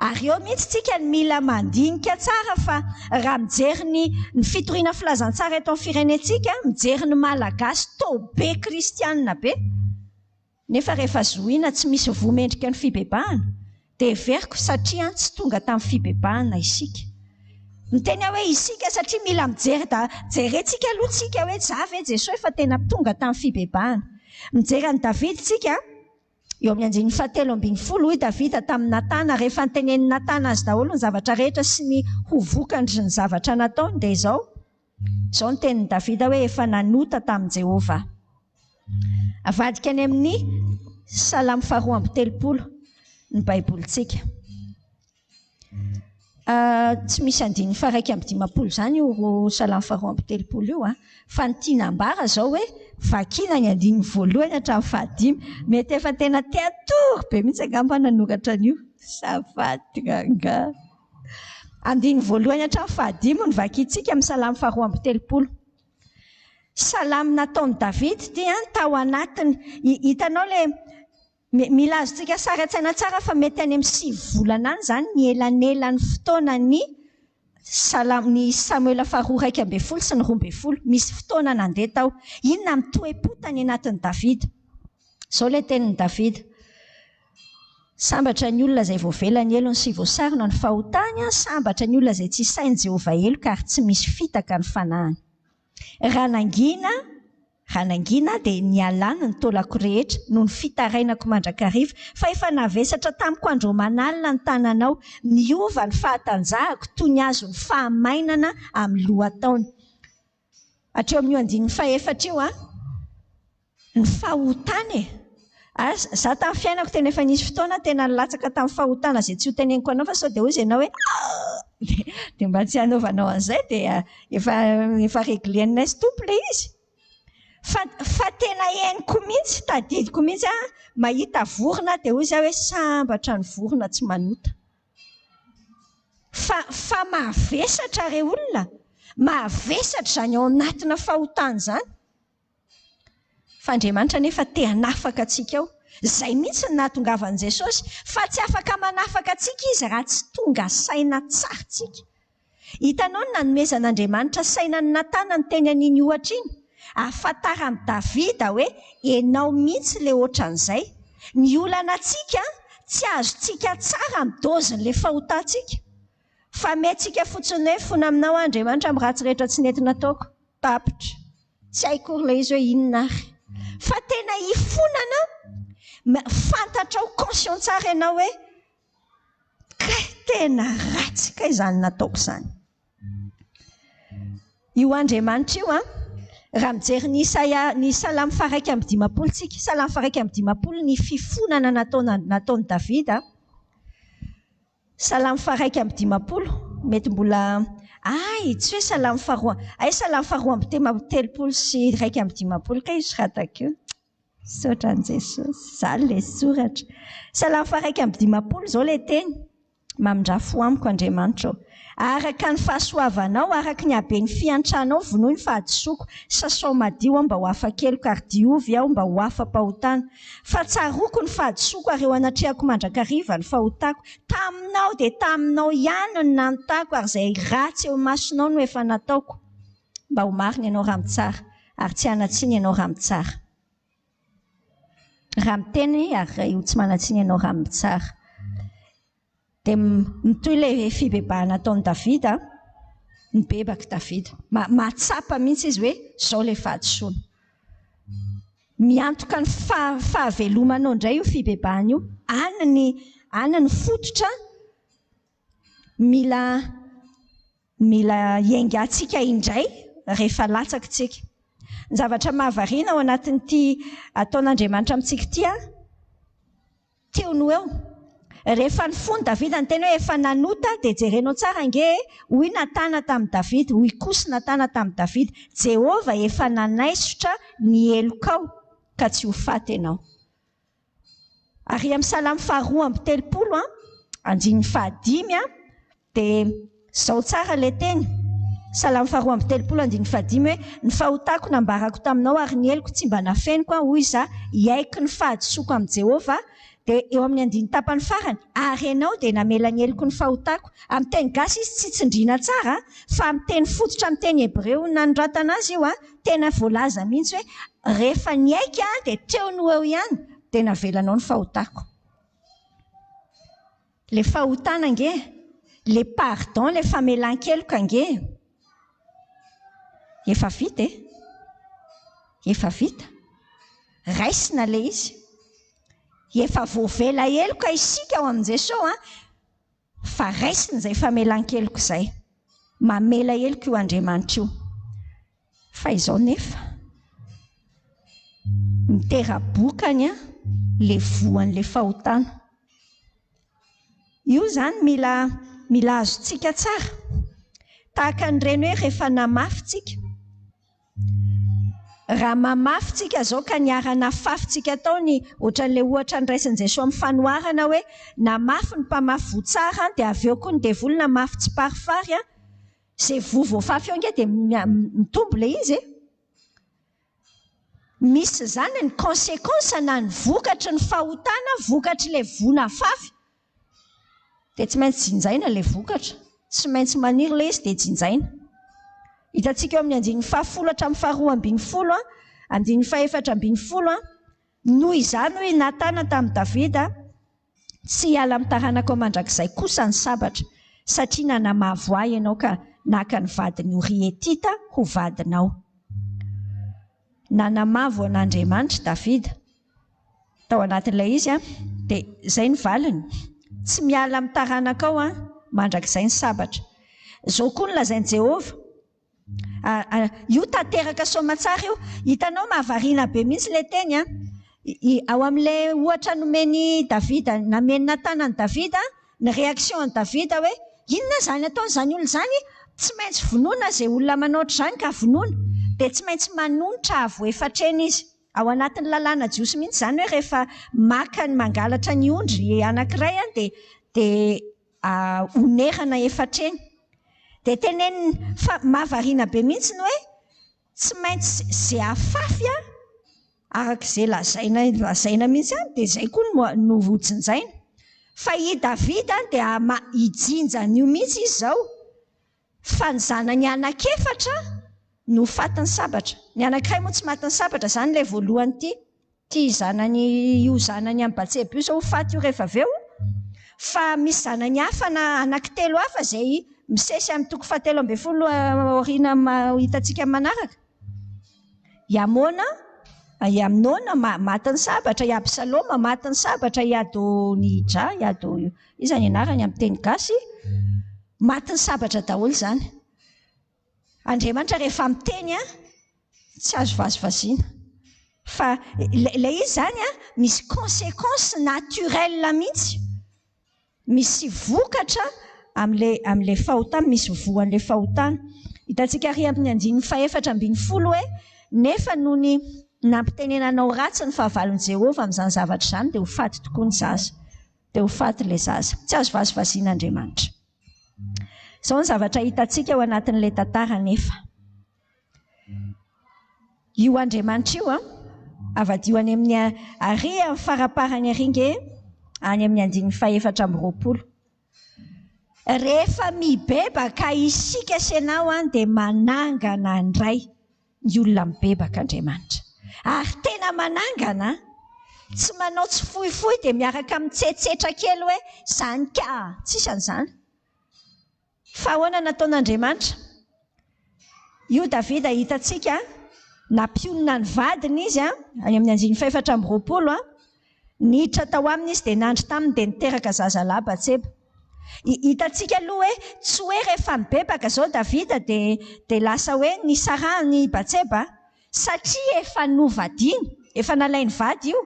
Ary eo mihitsy tsika no mila mandinika tsara fa raha mijery ny ny fitoriana filazantsara eto amin'ny firenentsika, mijery ny Malagasy toa be kristianina be, Nefa rehefa zohiana tsy misy voa mendrika ny fibebahana, dia heveriko satria tsy tonga tamin'ny fibebahana isika. Miteny aho hoe isika satria mila mijery da jerentsika aloha tsika hoe za ve Jesoa efa tena tonga tamin'ny fibebahana. Mijery an'i Davida tsika, eo amin'ny andininy fahatelo ambin'ny folo, hoy Davida tamin'i Natana, rehefa notenenin'i Natana azy daholo ny zavatra rehetra sy ny ho vokandry ny zavatra nataony, dia izao, Izao ny tenin'i Davida hoe, Efa nanota tamin'i Jehovah aho. Avadika any amin'ny Salamo faharoa amby telopolo ny Baibolintsika. Tsy misy andininy faha-51 izany io Salamo faharoa amby telopolo io, fa ny tiana ambara izao hoe vakiana ny andininy voalohany hatramin'ny fahadimy. Mety efa tena te hatory be mihitsy angamba nanoratra an'io. Savadika angaha. Andininy voalohany hatramin'ny fahadimy no vakintsika amin'ny Salamo faharoa amby telopolo. Salamo nataon'i Davida ity an, tao anatiny. Hitanao ilay, mila azontsika sary an-tsaina tsara fa mety any amin'ny sivy volana any izany ny elanelan'ny fotoanan'ny Salamo, ny Samoela faharoa 11 sy ny 12. Misy fotoana nandeha tao. Inona ny toe-po tany anatin'i Davida? Izao ilay tenin'i Davida. Sambatra ny olona izay voavela ny helony sy voasarona ny fahotany, sambatra ny olona izay tsy isain'i Jehovah heloka ary tsy misy fitaka ny fanahiny. Raha nangina, raha nangina aho dia nialany ny taolako rehetra noho ny fitarainako mandrakariva, fa efa navesatra tamiko andro aman'alina ny tananao, niova ny fahatanjahako toy ny azon'ny fahamainana amin'ny lohataona. Hatreo amin'io andininy fahefatra io an! Ny fahotana e! Ary za tamin'ny fiainako tena efa nisy fotoana tena nilatsaka tamin'ny fahotana izay tsy ho teneniko anao fa sao dia hozy ianao hoe ah! Dia mba tsy hanaovanao an'izay dia efa efa régler-nay sy Tompo ilay izy. Fa fa tena henoko mihitsy, tadidiko mihitsy aho, mahita vorona aho dia hozy aho hoe sambatra ny vorona tsy manota. Fa fa mavesatra re olona, mavesatra izany ao anatina fahotana izany. Fa Andriamanitra anefa te hanafaka antsika ao. Izay mihitsy no nahatongavan'i Jesosy. Fa tsy afaka manafaka antsika Izy raha tsy tonga saina tsara tsika. Hitanao ny nanomezan'Andriamanitra saina an'i Natana niteny an'iny ohatra iny? Ahafantaran'i Davida hoe ianao mihitsy ilay ohatran'izay. Ny olana antsika, tsy azontsika tsara ny dôzin'ilay fahotantsika. Fa mety-tsika fotsiny hoe fona aminao aho Andriamanitra amin'ny ratsy rehetra tsy nety nataoko. Tapitra. Tsy hay akory ilay izy hoe inona ary. Fa tena hifonana, fantatrao conscient tsara ianao hoe kay tena ratsy kay izany nataoko izany. Io Andriamanitra io an, raha mijery ny Isaia, ny Salamo faha-51 tsika, Salamo faha-51 ny fifonana nataona, nataon'i Davida, Salamo faha-51, mety mbola, hay, tsy hoe Salamo faharoa, hay Salamo faharoa amby 153 kay io soratako io. Misaotra an'i Jesosy. Izany ilay soratra. Salamo faha-51 izao ilay teny. Mamindrà fo amiko, Andriamanitra ô. Araka ny fahasoavanao, araka ny haben'ny fiantranao, vonoy ny fahadisoako. Sasao madio aho mba ho afa-keloka, ary diovy aho mba ho afa-pahotana. Fa tsaroako ny fahadisoako, ary eo anatrehako mandrakariva ny fahotako. Taminao dia taminao ihany no nanotako, ary izay ratsy eo imasonao no efa nataoko. Mba ho marina ianao raha mitsara, ary tsy hanan-tsiny ianao raha mitsara. Raha miteny ary ho tsy manan-tsiny ianao raha mitsara. Dia mitohy ilay fibebahana ataon'i Davida, mibebaka i Davida. Mahatsapa mihitsy izy hoe izao ilay fahadisoana. Miantoka ny fahavelomanao indray io fibebahana io. Any ny, any ny fototra mila Mila hiaingantsika indray rehefa latsaka isika. Ny zavatra mahavariana ao anatin'ity ataon'Andriamanitra amintsika ity an, teo no eo. Rehefa nifona Davida niteny hoe efa nanota dia jerenao tsara ange e, hoy Natana tamin'i Davida, hoy kosa Natana tamin'i Davida, Jehovah efa nanaisotra ny helokao ka tsy ho faty ianao. Ary amin'ny Salamo faharoa amby telopolo, andininy fahadimy, dia izao tsara ilay teny, Salamo faharoa amby telopolo, andininy fahadimy hoe, Ny fahotako nambarako taminao ary ny heloko tsy mba nafeniko aho, hoy izaho, hiaiky ny fahadisoako amin'i Jehovah aho. Dia eo amin'ny andininy tapany farany, ary ianao dia namela ny heloko ny fahotako. Amin'ny teny gasy izy tsy tsindriana tsara, fa amin'ny teny fototra amin'ny teny hebreo nanoratana azy io, Tena voalaza mihitsy hoe rehefa niaiky aho dia teo no eo ihany dia navelanao ny fahotako. Le fahotana ange, le pardon, le famelan-keloka ange efa vita e. Efa vita. Raisina le izy. Efa voavela heloka isika ao amin'i Jesoa an. Fa raisina izay famelan-keloka izay. Mamela heloka io Andriamanitra io. Fa izao nefa, mitera-bokany ilay voan'ilay fahotana. Io izany mila mila azontsika tsara. Tahaka an'ireny hoe rehefa namafy tsika. Raha mamafy tsika zao ka niara-nafafintsika tao ny ohatran'ilay ohatra noraisin'i Jesoa amin'ny fanoharana hoe namafy ny mpamafy voa tsara dia avy eo koa ny devoly namafy tsiparifary an, izay voa voafafy eo ange dia mitombo ilay izy e! Misy izany ny consequence na ny vokatry ny fahotana vokatr'ilay voa nafafy. Dia tsy maintsy jinjaina ilay vokatra. Tsy maintsy maniry ilay izy dia jinjaina. Hitantsika eo amin'ny andininy fahafolo hatramin'ny faharoa ambin'ny folo, andininy fahefatra ambin'ny folo, Noho izany hoy i Natana tamin'i Davida, Tsy hiala amin'ny taranakao mandrakizay kosa ny sabatra, satria nanamavo ahy ianao ka naka ny vadin'i Oria Hetita ho vadinao. Nanamavo an'Andriamanitra Davida. Tao anatin'ilay izy an, dia izay ny valiny, Tsy miala amin'ny taranakao an, mandrakizay ny sabatra. Izao koa no lazain'i Jehovah, io tanteraka soamantsara io, hitanao mahavariana be mihitsy ilay teny an, ao amin'ilay ohatra nomen'i Davida, namen'i Natana an'i Davida, ny réaction an'i Davida hoe, inona izany ataon'izany olona izany, tsy maintsy vonoina izay olona manao ohatr'izany ka vonoina, dia tsy maintsy manonitra avo efatra eny izy. Ao anatin'ny lalàna jiosy mihitsy izany hoe rehefa maka ny mangalatra ny ondry anankiray dia dia onerana efatra eny. Dia teneniny fa mahavariana be mihitsy ny hoe tsy maintsy izay afafy araka izay lazaina lazaina mihitsy any dia izay koa no no hojinjaina. Fa i Davida dia hijinja an'io mihitsy izy izao. Fa ny zanany anankiefatra no fatin'ny sabatra. Ny anankiray moa tsy matin'ny sabatra, izany ilay voalohany ity. Ity zanany io zanany amin'i Batseba io izao ho faty io rehefa avy eo. Fa misy zanany hafa na anankitelo hafa izay misesy amin'ny toko fahatelo ambin'ny folo aoriana hitantsika amin'ny manaraka. I Amona, i Amnona matin'ny sabatra, i Absaloma matin'ny sabatra, i Adonija, i Ado, iza ny anarany amin'ny teny gasy? Matin'ny sabatra daholo izany. Andriamanitra rehefa miteny an, tsy azo vazivaziana. Fa ilay izy izany an, misy consequence naturelle mihitsy. Misy vokatra amin'ilay amin'ilay fahotana, misy voan'ilay fahotana. Hitantsika ary amin'ny andininy fahefatra ambin'ny folo hoe, Nefa nony nampitenenanao ratsy ny fahavalon'i Jehovah amin'izany zavatra izany, dia ho faty tokoa ny zaza. Dia ho faty ilay zaza. Tsy azo vazivaziana Andriamanitra. Izao ny zavatra hitantsika ao anatin'ilay tantara anefa. Io Andriamanitra io an, avadio any amin'ny ary amin'ny faraparany ary nge, any amin'ny andininy fahefatra amby 20. Rehefa mibebaka isika sy ianao an, dia manangana indray ny olona mibebaka Andriamanitra. Ary tena manangana an! Tsy manao tsy fohifohy dia miaraka mitsetsetra kely hoe izany ka! Tsisy an'izany. Fa ahoana nataon'Andriamanitra? Io Davida hitantsika, nampionona ny vadiny izy an, any amin'ny andininy fahefatra amby 20 an, niditra tao aminy izy dia nandry taminy dia niteraka zazalahy Batseba. Hitantsika aloha hoe tsy hoe rehefa mibebaka izao Davida dia lasa hoe nisarahany Batseba, satria efa novadiany, efa nalainy vady io.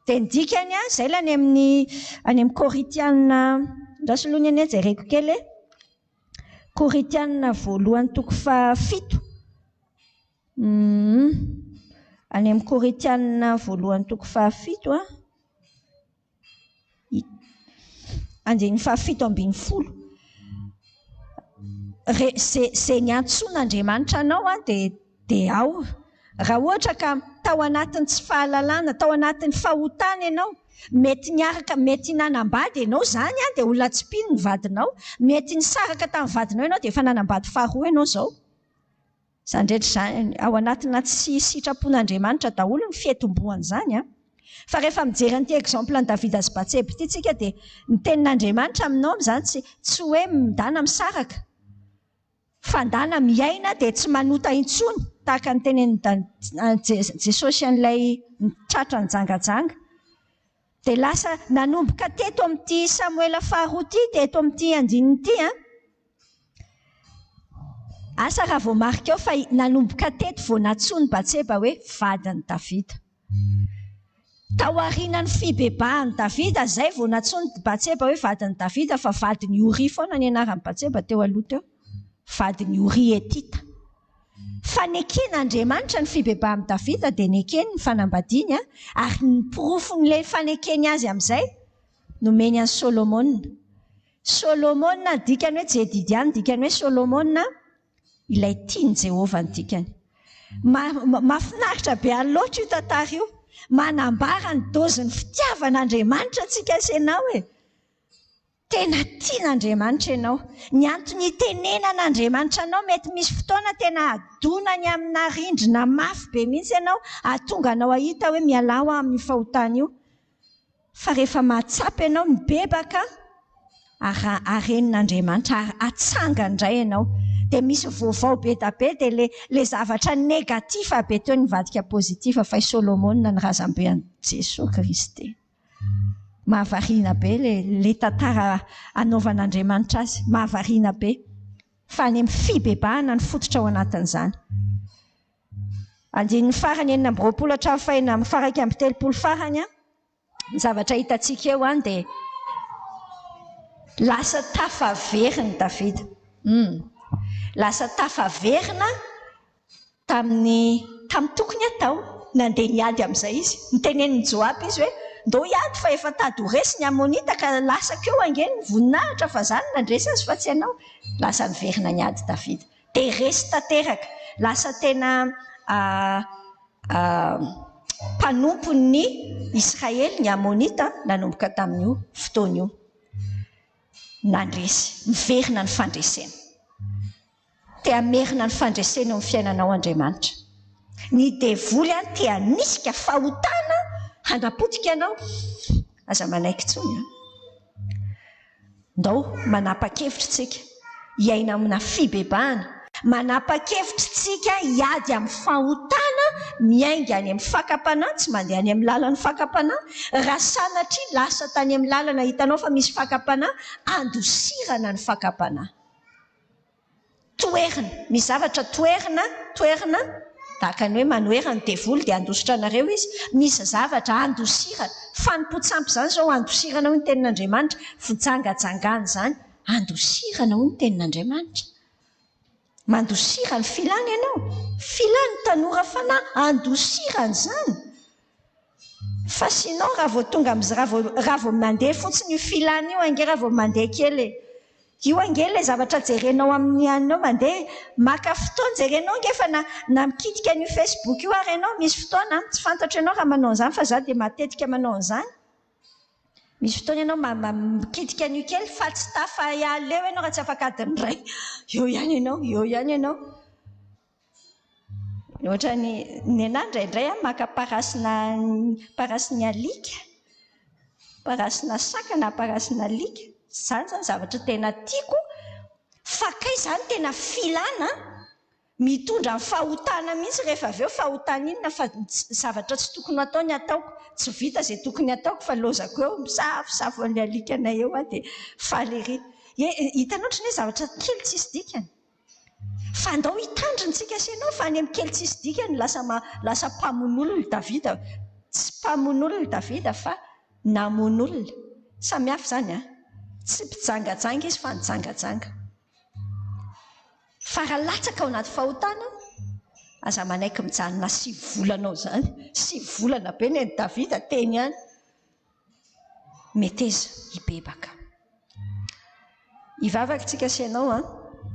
Dia ny dikany an, izay ilay any amin'ny any amin'ny Korintiana, andraso aloha ny anie jereko kely e. Korintiana voalohany toko fahafito. Any amin'ny Korintiana voalohany toko fahafito an. Andininy fahafito ambin'ny folo. Re, ze, ze niantsoan'Andriamanitra anao an, dia, dia ao. Raha ohatra ka tao anatin'ny tsy fahalalana, tao anatin'ny fahotana ianao, mety niaraka, mety nanambady ianao izany an, dia olona tsy mpino ny vadinao, mety nisaraka tamin'ny vadinao ianao dia efa nanambady faharoa ianao izao. Izany rehetra izany, ao anatina tsy sitrapon'Andriamanitra daholo ny fitomboan'izany an. Fa rehefa mijery an'ity exemple an'i Davida sy Batseba ity tsika dia ny tenin'Andriamanitra aminao amin'izany tsy, tsy hoe mindana misaraka, fa ndana miaina dia tsy manota intsony, tahaka ny tenenin'i Jesosy an'ilay tratra nijangajanga. Dia lasa nanomboka teto amin'ity Samoela faharoa ity, teto amin'ity andininy ity an. Asa raha voamarika ao fa nanomboka teto vao nantsoin'i Batseba hoe vadin'i Davida. Tao aorianan'ny fibebahan'i Davida izay vao nantsoin'i Batseba hoe vadin'i Davida, fa vadin'i Oria foana ny anaran'i Batseba teo aloha teo. Vadin'i Oria Hetita. Fa neken'Andriamanitra ny fibebahan'i Davida dia nekeny ny fanambadiany, ary ny porofon'ilay fanekeny azy amin'izay nomeny an'i Solomona. Solomona ny dikany hoe Jedidia ny dikany hoe Solomona, ilay tian'i Jehovah ny dikany. Mahafinaritra be ahy loatra io tantara io. Manambara ny dozin'ny fitiavan'Andriamanitra antsika sy ianao e. Tena tian'Andriamanitra ianao. Ny antony itenenan'Andriamanitra anao, mety misy fotoana tena adonany amina rindrina mafy be mihitsy ianao, hahatonga anao hahita hoe mialà aho amin'io fahotana io. Fa rehefa mahatsapa ianao, mibebaka, ary arenin'Andriamanitra, ary atsangany indray ianao. Dia misy vaovao be dia be, dia ilay, ilay zavatra négatif be teo nivadika positif, fa i Solomona ny razambe an'i Jesoa Kristy. Mahavariana be ilay, ilay tantara anaovan'Andriamanitra azy, mahavariana be. Fa any amin'ny fibebahana ny fototra ao anatin'izany. Andininy farany 26 hatramin'ny fahenina amby faha-31 farany an, ny zavatra hitantsika eo an dia lasa tafaverina Davida. Lasa tafaverina tamin'ny tamin'ny tokony hatao. Nandeha niady amin'izay izy. Nitenenin'i Joaba izy hoe, Ndao hiady fa efa tady ho resy ny Amonita ka lasako eo ange ny voninahitra fa izaho no nandresy azy fa tsy ianao. Lasa niverina niady Davida. Dia resy tanteraka. Lasa tena mpanompon'ny Israely ny Amonita nanomboka tamin'io fotoana io. Nandresy. Miverina ny fandresena. Te hamerina ny fandresena eo amin'ny fiainanao Andriamanitra. Ny devoly an te hanisika fahotana hanapotika anao. Aza manaiky intsony an. Ndao manapa-kevitra isika hiaina amina fibebahana. Manapa-kevitra isika hiady amin'ny fahotana miainga any amin'ny fakam-panahy, tsy mandeha any amin'ny lalan'ny fakam-panahy. Raha sanatria lasa tany amin'ny lalana hitanao fa misy fakam-panahy, andosirana ny fakam-panahy. Toherina. Misy zavatra toherina, toherina, tahaka ny hoe manohera ny devoly dia handositra anareo izy. Misy zavatra andosirana. Fanompoan-tsampy izany izao andosirana hoy ny tenin'Andriamanitra. Fijangajangana izany andosirana hoy ny tenin'Andriamanitra. Mandosira ny filana ianao. Filan'ny tanora fanahy andosirana izany. Fa sinon raha vao tonga amin'izay, raha vao, raha vao mandeha fotsiny io filana io ange, raha vao mandeha kely e. Io ange ilay zavatra jerenao amin'ny anona eo mandeha, maka fotoana, jerenao ange fa na, na mikitika an'io Facebook io ary ianao, misy fotoana an, tsy fantatro ianao raha manao an'izany fa za dia matetika manao an'izany. Misy fotoana ianao ma, ma, mikitika an'io kely fa tsy tafa hiala eo ianao raha tsy afaka adiny iray. Eo ihany ianao, eo ihany ianao. Ohatran'ny ny anah indraindray aho maka parasina parasiny alika, parasina saka na parasina alika. Izany izany zavatra tena tiako fa kay izany tena filana an! Mitondra ny fahotana mihitsy rehefa avy eo, fahotana inona fa zavatra tsy tokony ho atao ny ataoko, tsy vita izay tokony hataoko fa lozako eo, misafosafo an'ilay alikanay eo aho dia faly ery. Hitanao ohatran'ny hoe zavatra kely tsisy dikany. Fa andao hitandrina tsika sy ianao fa any amin'ny kely tsisy dikany lasa lasa mpamono olona Davida. Tsy mpamono olona Davida fa namono olona. Samy hafa izany an. Tsy mpijangajanga izy fa nijangajanga. Fa raha latsaka ao anaty fahotana, aza manaiky mijanona sivy volana ao izany. Sivy volana be ny an'i Davida teny ihany. Meteza hibebaka. Hivavaka tsika sy ianao an.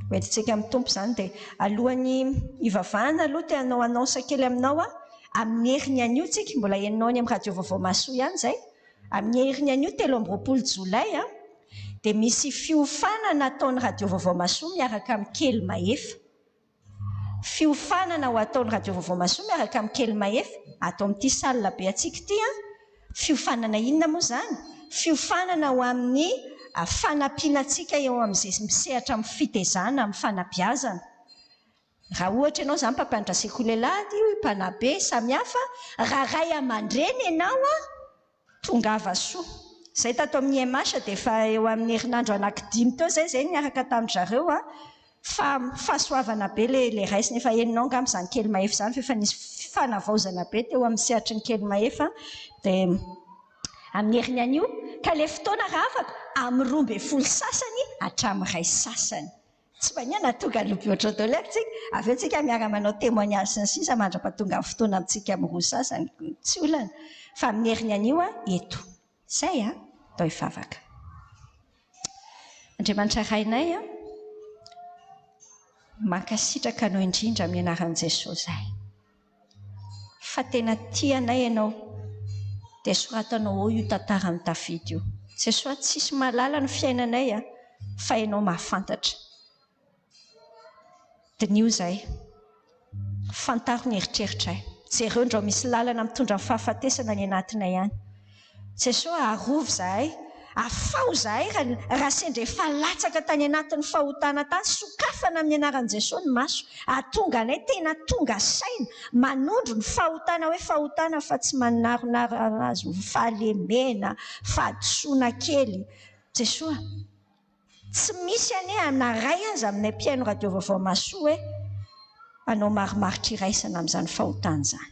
Ho entintsika amin'ny Tompo izany dia alohan'ny hivavahana aloha te hanao annonce kely aminao aho. Amin'ny heriny anio tsika, mbola henonao any amin'ny radio vaovao mahasoa ihany izay. Amin'ny heriny anio 23 jolay an, dia misy fiofanana ataon'ny radio vaovao mahasoa miaraka amin'ny kely mahefa. Fiofanana ho ataon'ny Radio Vaovao Mahasoa miaraka amin'i Kely Mahefa ato amin'ity salle be antsika ity an! Fiofanana inona moa izany? Fiofanana ho amin'ny fanampiana antsika eo amin'izay misehatra amin'ny fitezana, amin'ny fanabeazana. Raha ohatra ianao izany mpampianatra sekoly alahady, mpanabe, samihafa, raha ray aman-dreny ianao an! Tongava soa. Izay tato amin'ny IMH dia efa eo amin'ny herinandro anaky dimy teo izay izay niaraka tamin-dry zareo an! Fa fahasoavana be ilay ilay raisina. Efa henonao angamba izany kely mahefa izany fa efa nisy fanavaozana be teo amin'ny sehatry ny kely mahefa dia amin'ny heriny anio. Ka ilay fotoana raha afaka, amin'ny 12 sasany hatramin'ny iray sasany. Tsy maninona tonga aloha be ohatran'ny daholo ary tsika, avy eo tsika miara manao témoignage sy ny sisa mandrapatonga ny fotoana amintsika amin'ny roa sasany, tsy olana fa amin'ny heriny anio aho eto. Izay an! Atao hivavaka. Andriamanitra Rainay an, mankasitraka Anao indrindra amin'ny anaran'i Jesosy izahay. Fa tena tia anay Ianao, dia soratanao ao io tantaran'i Davida io. Jesoa, tsisy mahalala ny fiainanay fa Ianao mahafantatra. Diniho izahay. Fantaro ny eritreritray. Jereo ndrao misy lalana mitondra ny fahafatesana any anatinay any. Jesoa arovy izahay, afaho izahay raha sendra efa latsaka tany anatin'ny fahotana tany, sokafana amin'ny anaran'i Jesoa ny maso, ahatonga anay tena tonga saina, manondro ny fahotana hoe fahotana fa tsy manaronarona azy ho fahalemena, fahadisoana kely. Jesoa, tsy misy anie na iray aza aminay mpihaino radio vaovao mahasoa hoe hanao marimaritra iraisana amin'izany fahotana izany.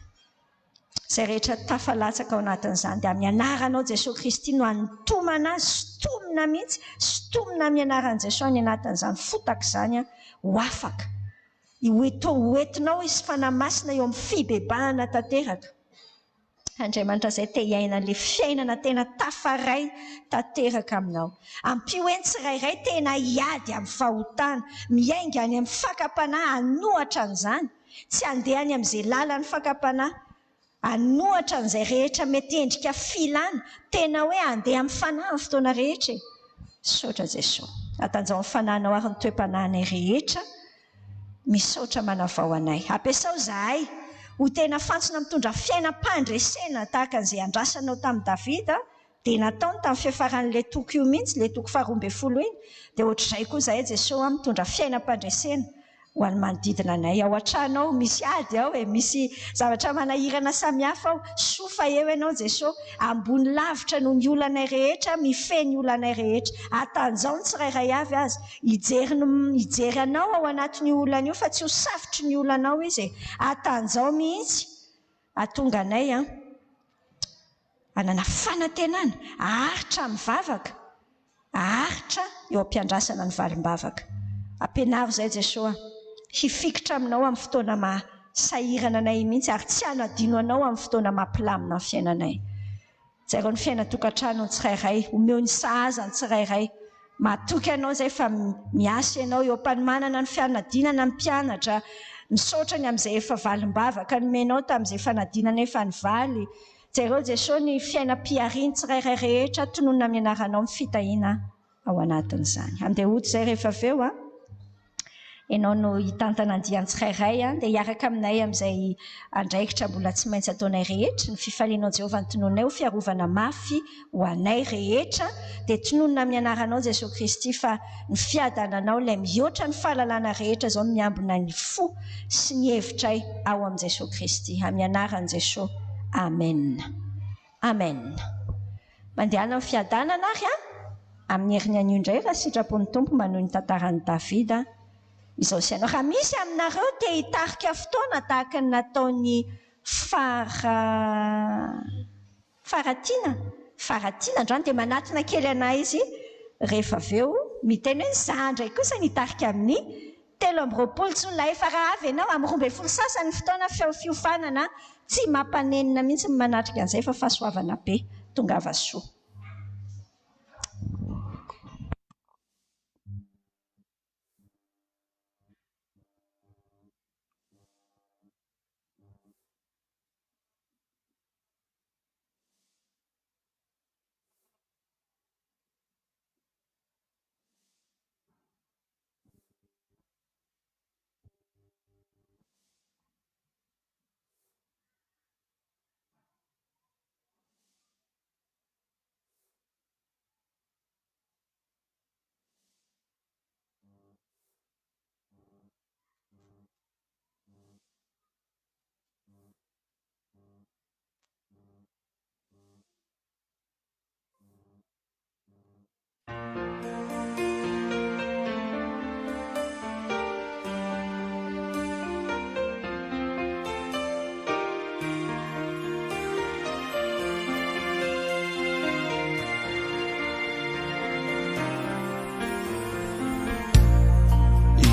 Izay rehetra tafalatsaka ao anatin'izany dia amin'ny anaranao Jesoa Kristy no hanintomana azy, sintomina mihitsy, sintomina amin'ny anaran'i Jesoa any anatin'izany fotaka izany ho afaka. Ho entinao izy Fanahy Masina eo amin'ny fibebahana tanteraka. Andriamanitra izay te hiaina an'ilay fiainana tena tafaray tanteraka aminao. Ampio hoe ny tsirairay tena hiady amin'ny fahotana, miainga any amin'ny fakam-panahy hanohatra an'izany. Tsy handeha any amin'izay lalan'ny fakam-panahy, hanohatra an'izay rehetra mety endrika filana, tena hoe handeha amin'ny fanahy amin'ny fotoana rehetra e! Misaotra Jesoa. Atanjaho ny fanahinao ary ny toe-panahinay rehetra. Misaotra manavao anay. Ampiasao izahay ho tena fantsona mitondra fiainam-pandresena tahaka an'izay andrasanao tamin'i Davida Dia nataony tamin'ny fiafaran'ilay toko io mihitsy, ilay toko faha 12 iny, dia ohatr'izay koa izahay Jesoa a, mitondra fiainam-pandresena ho an'ny manodidina anay. Ao an-trano ao, misy ady ao e, misy zavatra manahirana samihafa ao, soa fa eo Ianao Jesoa, ambony lavitra noho ny olanay rehetra, mifehy ny olanay rehetra. Atanjao ny tsirairay avy aza, hijery ny, hijery Anao ao anatin'io olana io fa tsy ho safotry ny olanao izy e. Atanjao mihitsy, hahatonga anay an. Hanana fanantenana, haharitra amin'ny vavaka, haharitra eo am-piandrasana ny valim-bavaka. Ampianaro izay Jesoa, hifikitra aminao amin'ny fotoana maha sahirana anay mihitsy ary tsy hanadino anao amin'ny fotoana mampilamina ny fiainanay. Jereo ny fiainan-tokantranon'ny tsirairay, omeo ny sahaza ny tsirairay. Matoky Anao izay fa miasa Ianao eo am-panomanana ny fanadinana ny mpianatra. Misaotra ny amin'izay efa valim-bavaka nomenao tamin'izay fanadinana efa nivaly. Jereo Jesoa ny fiainam-piharian'ny tsirairay rehetra, tononina amin'ny anaranao ny fitahiana ao anatin'izany. Andeha hody izay rehefa avy eo an. Ianao no hitantana andiany tsirairay an, dia hiaraka aminay amin'izay andraikitra mbola tsy maintsy ataonay rehetra. Ny fifalianao Jehovah no tonononay ho fiarovana mafy ho anay rehetra. Dia tononina amin'ny anaranao Jesoa Kristy fa ny fiadananao ilay mihoatra ny fahalalana rehetra izao no miambina ny fo sy ny hevitray ao amin'i Jesoa Kristy. Amin'ny anaran'i Jesoa. Amen. Amen. Mandehana amin'ny fiadanana ary an! Amin'ny heriny anio indray raha sitrapon'ny Tompo manohy ny tantaran'i Davida izao sy ianao. Raha misy aminareo te hitarika fotoana tahaka ny nataon'i Fara Faratiana Faratiana androany dia manatona kely anah izy rehefa avy eo miteny hoe za indray kosa ny hitarika amin'ny 23 jolay fa raha avy ianao amin'ny 12 sasany ny fotoana fiofanana tsy mampanenina mihitsy ny manatrika an'izay fa fahasoavana be. Tongava soa.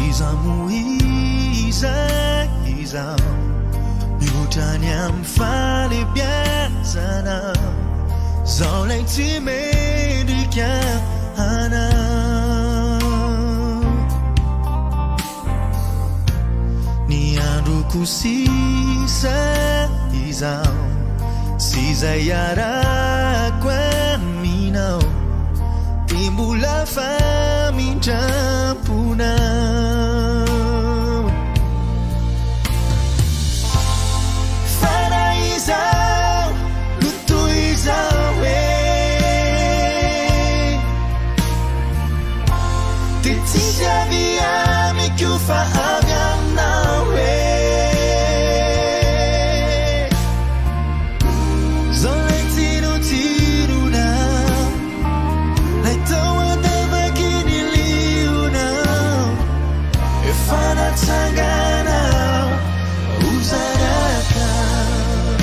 Iza moa iza izao mihoatra ny amin'ny fahalebiazana Zao lay tsy mendrika anao Ny androko sisa izao Sy izay iarahako aminao Dia mbola famindram-ponao Fa na izaho no toy izao e Dia tsisy avy amiko fa avy aminao e Zao lay tsinontsinona Lay tao an-davaky ny liona Efa natsanganao ho zanakao.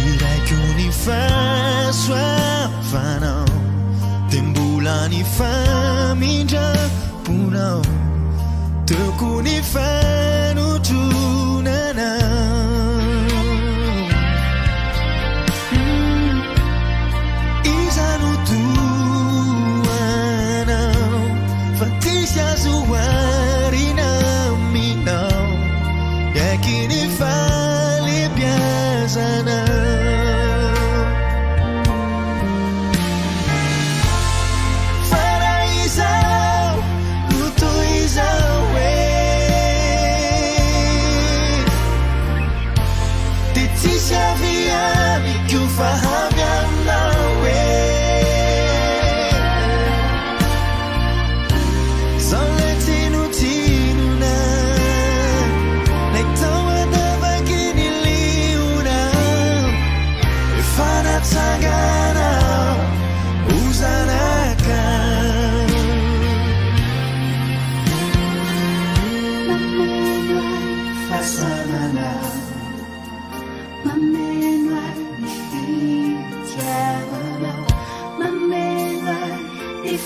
Iraiko ny fahasoavanao Dia mbola ny famindram-ponao Teo koa ny fanotronanao Iza no toa anao Fa tsisy azo oharina aminao Miaiky ny fahalebiazanao Fa raha izaho no toy izao e.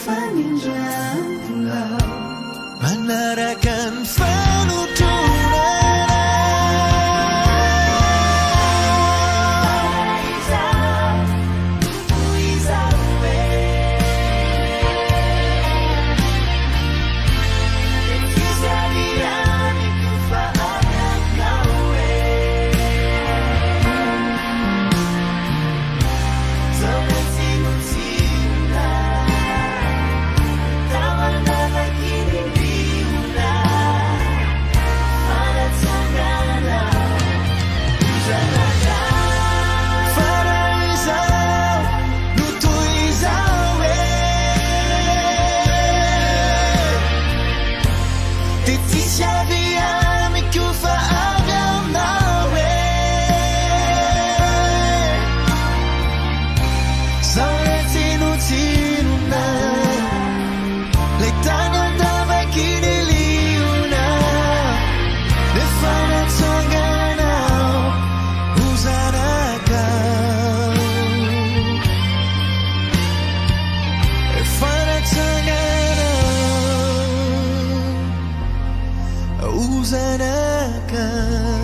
famindramponao. Manaraka ny fanotronanao. Izaho no izaho e. Tsisy avy amiko fa avy aminao e. Zaho tsinontsinona, tavanavaky ny liona, fa natsanganao ho zanakao. Fa raha izaho no toy izao e, dia tsisy avy amiko fa avy aminao e. Zaho ilay tsinontsinona, ilay tany an-davaky ny liona, nefa natsanganao ho zanakao. Efa natsanganao ho zanakao.